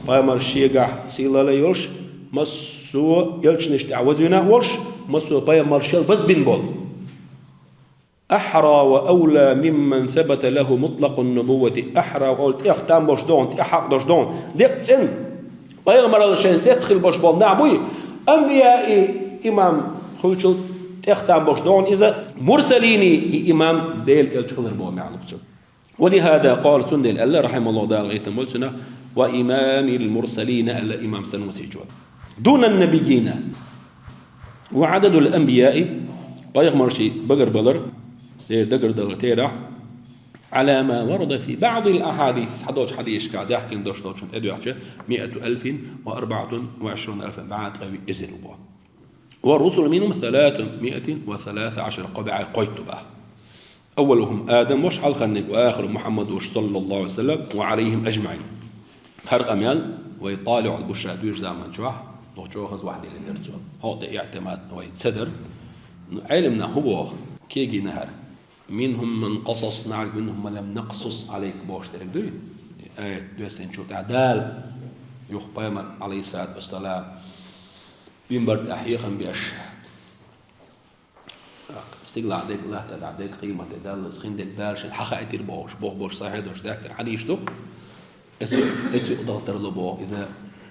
пайхамарш шегахь сийлалла йолуш, массо а элчанаш тӀехь вазвина а волуш, массо а пайхамаршал базбина болу. أحرى وأولى ممن ثبت له مطلق النبوة. أحرى, олу тӀех там болуш ду хьуна, тӀех хьакъ долуш ду хьуна. Деккъа цӀена пайхамаралла шайн сецна хила болуш болу нах буй, анбияъий имам хуьлучул тӀех там болуш ду хьуна иза, мурсалиний и имам Делан элча хилар боху маьӀна ду цуьнан. ولهذا قال, цундела аьлла, رحمه الله, Дала гӀайтина волу цунах, وإمام المرسلين, аьлла имам санна ву цичо. دون النبيين. وعدد الأنبياء, пайхамарший багарбалар, церан дагардалар терахь, على ما ورد في بعض الأحاديث, цхьадолчу хьадисашкахь даьхкина долуш долчунна тӀедоьгӀча, مائة ألف وأربعة وعشرون ألفا, бӀе ткъе виъ эзар ву боху. والرسل منهم ثلاثمائة وثلاثة عشر, кхо бӀе кхойтта боху. أولهم آدم, вуьш хьалхарниг, وآخرهم محمد, вуьш, صلى الله عليه وسلم وعليهم أجمعين. ХӀара къамел вай ТӀалиӀул Бушра дуьйцучу заман чохь дукха чӀогӀа хаза вахь диллина дара цо. ХӀокху тӀе иӀтимад вайн ца дара. Ну, Ӏелам нах хӀун боху? Кегийна хӀара. منهم من قصصنا عليك ومنهم من لم نقصص عليك бохуш дерг дуй? Аят доьссинчул тӀаьхьа Дала юха пайхамар, Ӏалайхиссалату вассалам, минбар тӀехь хьехам беш, стигалахь дерг, лаьттахь дерг, къематде даллалц хин дерг Дала шена хьахаийтира бохуш, боху-бохуш сахьихь долуш даьхкина хьадисаш ду-кх. Эцу, эцу далтар ло боху иза,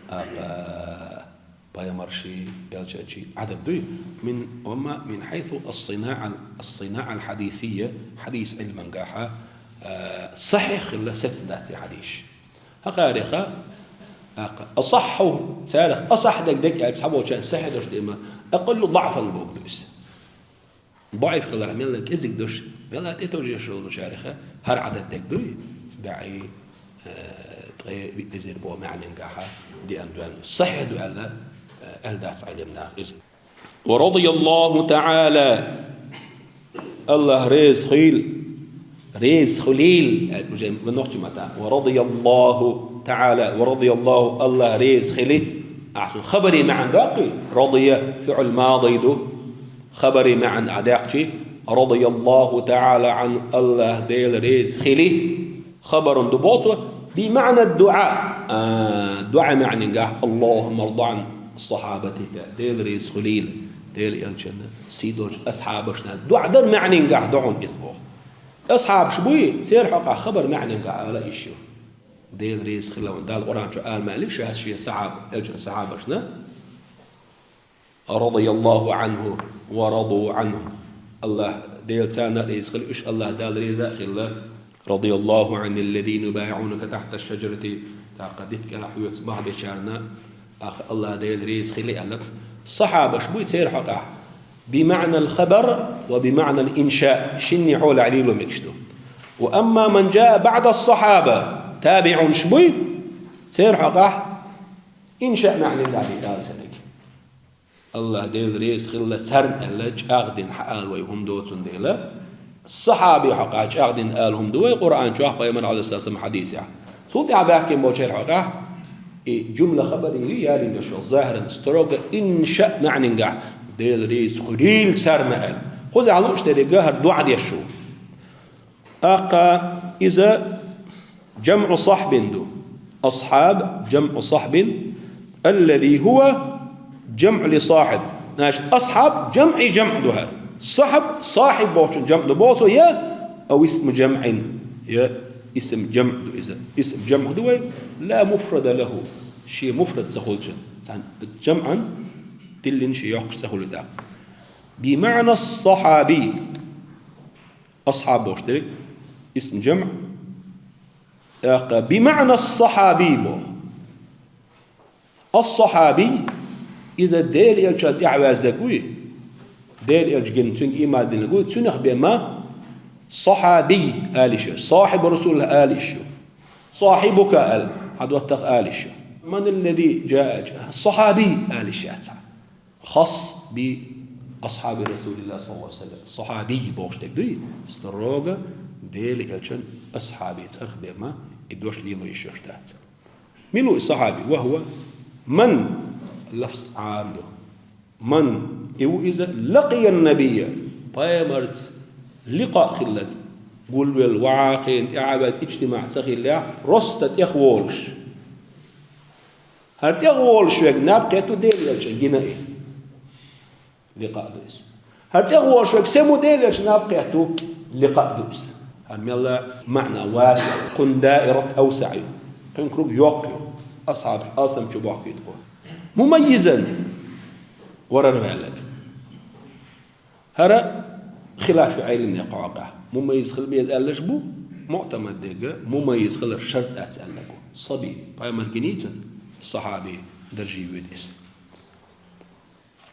а, а, пайхамарший, элчанчий Ӏадад дуй. من, أما من حيث الصناعة, الصناعة الحديثية, хьадис Ӏилмангахьа, а, сахьихь хилла сецна дац и хьадисаш. ХӀокхареха, а, асахьхьу, царах асахь дерг дерг аьлча, цхьаболчарна сахьихь долуш дема, акъаллу даӀфан бохург ду иза. ДаӀиф хиларх мелла кӀезиг долуш, мелла тӀетовжеш йолчареха, хӀара Ӏадад дерг дуй, бӀе, э, ткъе виъ эзар боху маьӀненгахьа деана доьлла. Сахьихь ду аьлла, э, аьлла дац Ӏелам наха иза. ورضي الله تعالى, АллахӀ реза хуьйла, реза хуьлийла, аьлла, уже нохчийн маттахь. ورضي الله تعالى, ورضي الله, АллахӀ реза хили. Ахьа хабарийн маьӀна доккхий, رضي, فعل ماضي ду. Хабарийн маьӀна ахьа даьккхичи, رضي الله تعالى عنه, АллахӀ Дела реза хили. Хабарун ду боху цо, بمعنى الدعاء. А, дуӀа маьӀненгахь, اللهم ارض عن صحابتك, Дела реза хуьлийла, Дела элчанна сий долчу асхьабашна. ДуӀа дар маьӀненгахь ду хьуна иза боху. Асхьабаш буй, церан хьокъехь хабар маьӀненгахь ала йиш ю. Дела реза хила ван. Дала Къуръан чу ала ма аьллий, ша шен сахьаба, элчан сахьабашна. رضي الله عنه ورضوا عنه. АллахӀ Дела царна а реза хила, уьш АллахӀ Далла реза а хилла. رضي الله عن الذين يبايعونك تحت الشجرة. ТӀаккха дитта кӀелахь хьоьца бахьа бечарна, ахьа АллахӀ Дела реза хили аьлла. Сахьабаш буй церан хьокъехь. بمعنى الخبر وبمعنى الإنشاء. Шинне хьолахь лело мегаш ду. وأما من جاء بعد الصحابة, табиӀунаш буй, церан хьокъехь иншаъ маьӀненгахь ду Дала ца мега. АллахӀ Дела реза хилла царна аьлла, чӀагӀдина хьаала вай хӀума доцун дела, сахьабийн хьокъехь чӀагӀдина ала хӀума ду вай Къуръан чохь, пайхамар, Ӏалайхиссалам, хьадисехь. Цул тӀаьхьа баьхкина болчеран хьокъехь, и жумла хабарий ю, ялийна йолуш йолу, захаран, строго, иншаъ маьӀненгахь, Дела реза хуьлийла царна аьлла. Кхузахь лууш деррига хӀара дуӀа деш ву. ТӀаккха иза جمع صحب ду. أصحاب جمع صحب الذي هو جمع لصاحب. Значит, асхьаб жамӀи жамӀ ду хӀара. Сахьаб, сахьиб бохучун жамӀ ду боху цо, я أو اسم جمع, я исм жамӀ ду иза. Исм жамӀ ду вай, لا مفرد له, шен муфрад ца хулчун. Цхьан жамӀан тиллин шен йоккхуш ца хуьлу тӀаккха. بمعنى الصحابي. Асхьаб бохуш дерг исм жамӀ. ТӀаккха بمعنى الصحابي боху. Ас-сахьаби, иза Делан элчанна тӀаьхьаваьззаг вуй, Делан элча гина, цуьнга иман динарг вуй, цуьнах бен ма сахьаби ала йиш ю, сахьибу Расулуллах ала йиш ю, сахьибука аьлла, хьан доттагӀа ала йиш ю. من الذي جاء؟ Сахьаби ала йиш яц хьан. Хас би асхьаби Расулиллах саллаллаху алейхи ва саллям. Сахьаби бохуш дерг дуй, строго Делан элчан асхьаби цӀарах бен ма и дош лело йиш йолуш дац. Мила ву и сахьаби? وهو من, лафз Ӏам ду. من, и ву иза, لقي النبي, пайхамарца ликъаъ хилларг, гулвелла, вахьа а хиъна, тӀаьхьаваьзна, иджтимаъ ца хиллехь, просто тӀехволуш. ХӀара тӀехволуш верг наб кхетта ву Делан элчанна гина и. Ликъаъ ду иза. ХӀара тӀехволуш верг сема ву Делан элчанна наб кхетта ву, ликъаъ ду иза. ХӀара мелла маьӀна васиъ, кхуьнан даират авсаъ ю. Кхуьнан круг йоккха ю. Асхьабаш алсам чу бохкийта кхо. مميزا, варар ваьлларг. ХӀара хилаф ю Ӏеламнехан хьокъехь. Мумаййиз хила беза аьлларш бу, муӀтамад дерг, мумаййиз хилар шарт дац аьлларг ву. Сахьаби, пайхамар гиний цунна, сахьаби дарже воьду иза.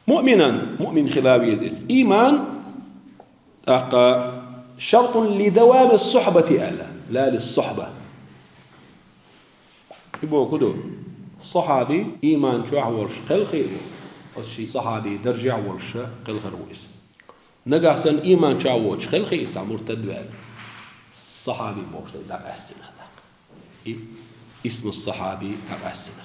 مؤمنا, муъмин хила веза иза. Иман, тӀаккха, شرط لدوام الصحبة аьлла, لا للصحبة. И бохург ду, сахьаби иман чохь волуш кхелхий ву, оцу шен сахьаби даржехь волуш кхелхар ву иза. Нагахь санна иман чохь воцуш кхелхий иза муртад ваьлла, сахьаби бохуш дерг дӀакъаьстина тӀаккха. И исму сахьаби дӀакъаьстина.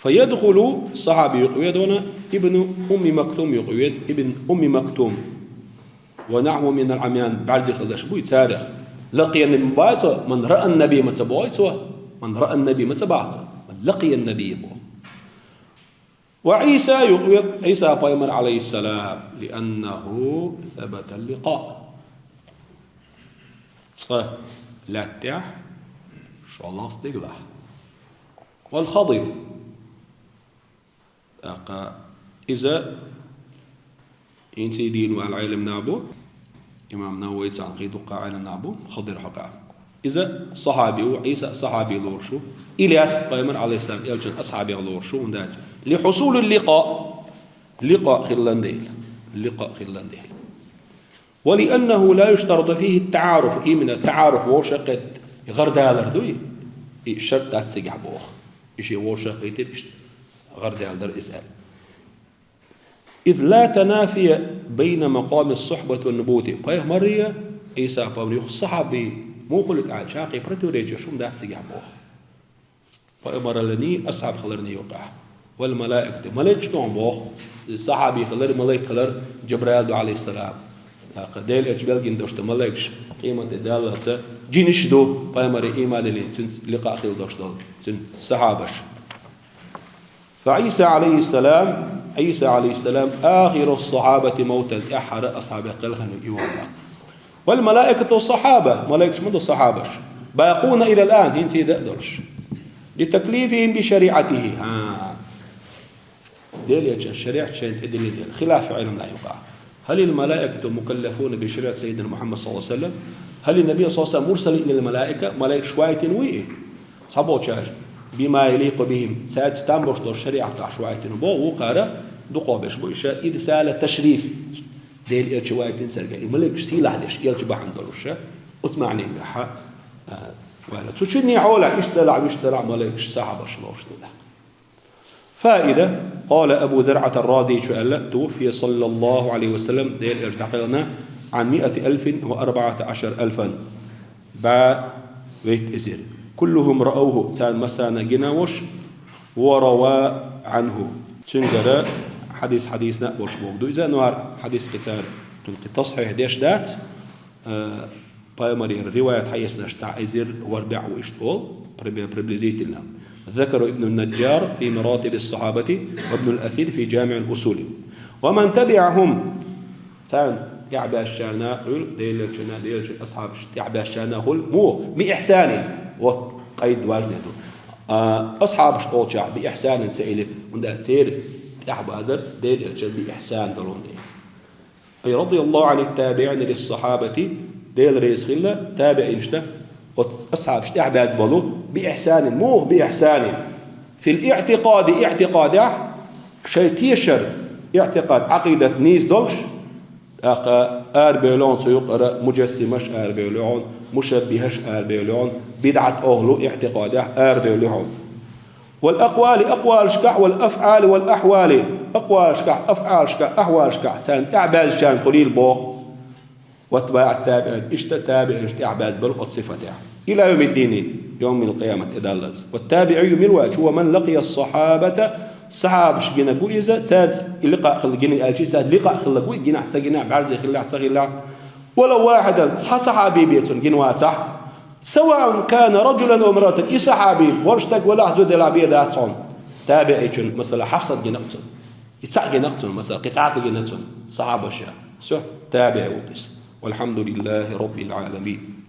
فيدخل, сахьаби юкъаведо, ابن أم مكتوم юкъаведа, ابن أم مكتوم. ونحوه من العميان, бӀаьрзе хиларш буй царах. لقي النبي ма боху цо, من رأى النبي ма ца боху цо, من رأى النبي ма ца боху цо, من لقي النبي боху. وعيسى юкъаведа, Ӏийса пайхамар, عليه السلام, لأنه ثبت اللقاء. Цкъа лаьттахь, шолгӀа стигалахь. والخضر. ТӀаккха иза хӀинца а дийна ваьлла Ӏеламнах бу, имам Нававайца кхин дуккха Ӏеламнах бу, Хадир хьокъехь. Иза сахьаби ву, Ӏийса а сахьаби лоруш ву. Ильяс, пайхамар, Ӏалайхиссалам, элчан асхьабех лоруш ву, хӀунда аьлча, لحصول اللقاء, ликъаъ хилла дела, ликъаъ хилла дела. ولأنه لا يشترط فيه التعارف, именно таӀаруф, вовшахкхетта гӀардалар дуй, и шарт дац цигахь боху. И шен вовшахкхийтира, иштта гӀардаьлла дара иза аьлла. إذ لا تنافي بين مقام الصحبة والنبوة. Пайхамарий, Ӏийса пайхамар юха сахьаби муха хуьлу аьлча, кхин противоречие хӀума дац цигахь боху. Пайхамаралланий, асхьаб хиларний юкъахь. والملائكة, малайкаш ду хьуна боху. Сахьаби хилар, малайк хилар, Жабраил ду, Ӏалайхиссалам. ТӀаккха Делан элча белгина долуш ду малайкаш, къематде даллалца, жинаш ду, пайхамаре иман диллина, цуьнца ликъаъ хила долуш долу, цуьнан сахьабаш. فعيسى عليه السلام, Ӏийса, Ӏалайхиссалам, آخر الصحابة موتا, тӀаьххьара асхьабех кхелхина и ву. والملائكة والصحابة, малайкаш ма ду сахьабаш. باقون إلى الآن, хӀинца а долуш. لتكليفهم بشريعته. ХӀа. Делан элчан шариӀат шайна тӀедиллина дела. Хилаф Ӏеламнаха юкъахь. هل الملائكة مكلفون بشريعة سيدنا محمد صلى الله عليه وسلم؟ هل النبي صلى الله عليه وسلم مرسل إلى الملائكة؟ Малайкаш вайтина вуй и? Цхьаболчара, بما يليق بهم, цаьрца там болуш долу шариӀатах вайтина боху, вукхара дукхо берш бу иша, إرسال تشريف. Делан элча вайтина цаьрга. И малайкаш сийлахь деш, элча бахьана долуш, оцу маьӀнехь, а, вайла. Цу шинне хьолахь, иштта делахь, вуьшта делахь, малайкаш сахьабаш лоруш делахь. فائدة. قال أبو زرعة الرازي, цо аьлла: توفي صلى الله عليه وسلم, Делан элча дӀакхелхина, عام مائة ألف وأربعة عشر ألفا, бӀе вуьрхӀитта эзар. كلهم رأوه, царна массарна гина уьш, وروى عنه. Цуьнгара хьадис хьадийсина а болуш бохург ду иза, но хӀара хьадис кхин цара кхин тасхьихь деш дац, э, Пайхамарера риваят хьаэцнарш цхьа эзар ворхӀ бӀе ву иштта олу, приб-, приблизительно. ذكره ابن النجار في مراتب الصحابة وابن الأثير في جامع الأصول. ومن تبعهم. Царна тӀаьхьабаьзначарна хуьлу, Делан элчанна, Делан элчан асхьабашна тӀаьхьабаьзначарна хуьлу. Муха? بإحسان. Вот къайд важный ду. А, асхьабаш олучохь بإحسان ца элира, хӀунда аьлча церан тӀаьхьабазар Делан элчанна بإحسان долун дела. أي رضي الله عن التابعين للصحابة, Дела реза хилла табиӀинашна, оцу асхьабашна тӀаьхьабаьзна болу, بإحسان, муха بإحسان, في الاعتقاد, иӀтикъадехь, шайн тешар, иӀтикъад, Ӏакъидат нийса долуш, тӀаккха арабевлла хьуна цу юкъара муджассимаш, арабевлла хьуна мушаббихаш, арабевлла хьуна бидӀат охӀлу иӀтикъадехь, арабевлла хьуна. والأقوال, акъвалашкахь, والأفعال والأحوال, акъвалашкахь, афӀалашкахь, ахьвалашкахь, царна тӀаьхьабаьзначарна хуьлийла боху. وأتباع التابعين, иштта табиӀинашна тӀаьхьабаьзна болу оцу сифатехь. إلى يوم الدين, йовмил къиямат тӀедаллалц. والتابعي, мила вац, هو من لقي الصحابة, сахьабаш гинарг ву иза, цаьрца и ликъа хилла гина аьлча, цаьрца ликъа хилларг ву, гинехь, ца гинехь, бӀаьрзе хиллехь, ца хиллехь. ولو واحدا, цхьа сахьаби бен цунна гина вацахь, سواء كان رجلا أو امرأة, и сахьаби ворхӀ стаг велахь, зуда велахь бен дац хьуна. ТабиӀичун, масала, Хьафсат гина-кх цунна. И цхьаъ гина-кх цунна, масала, кхин цхьаъ ца гина цунна, сахьабаша. Всё, табиӀи ву-кх иза. والحمد لله رب العالمين.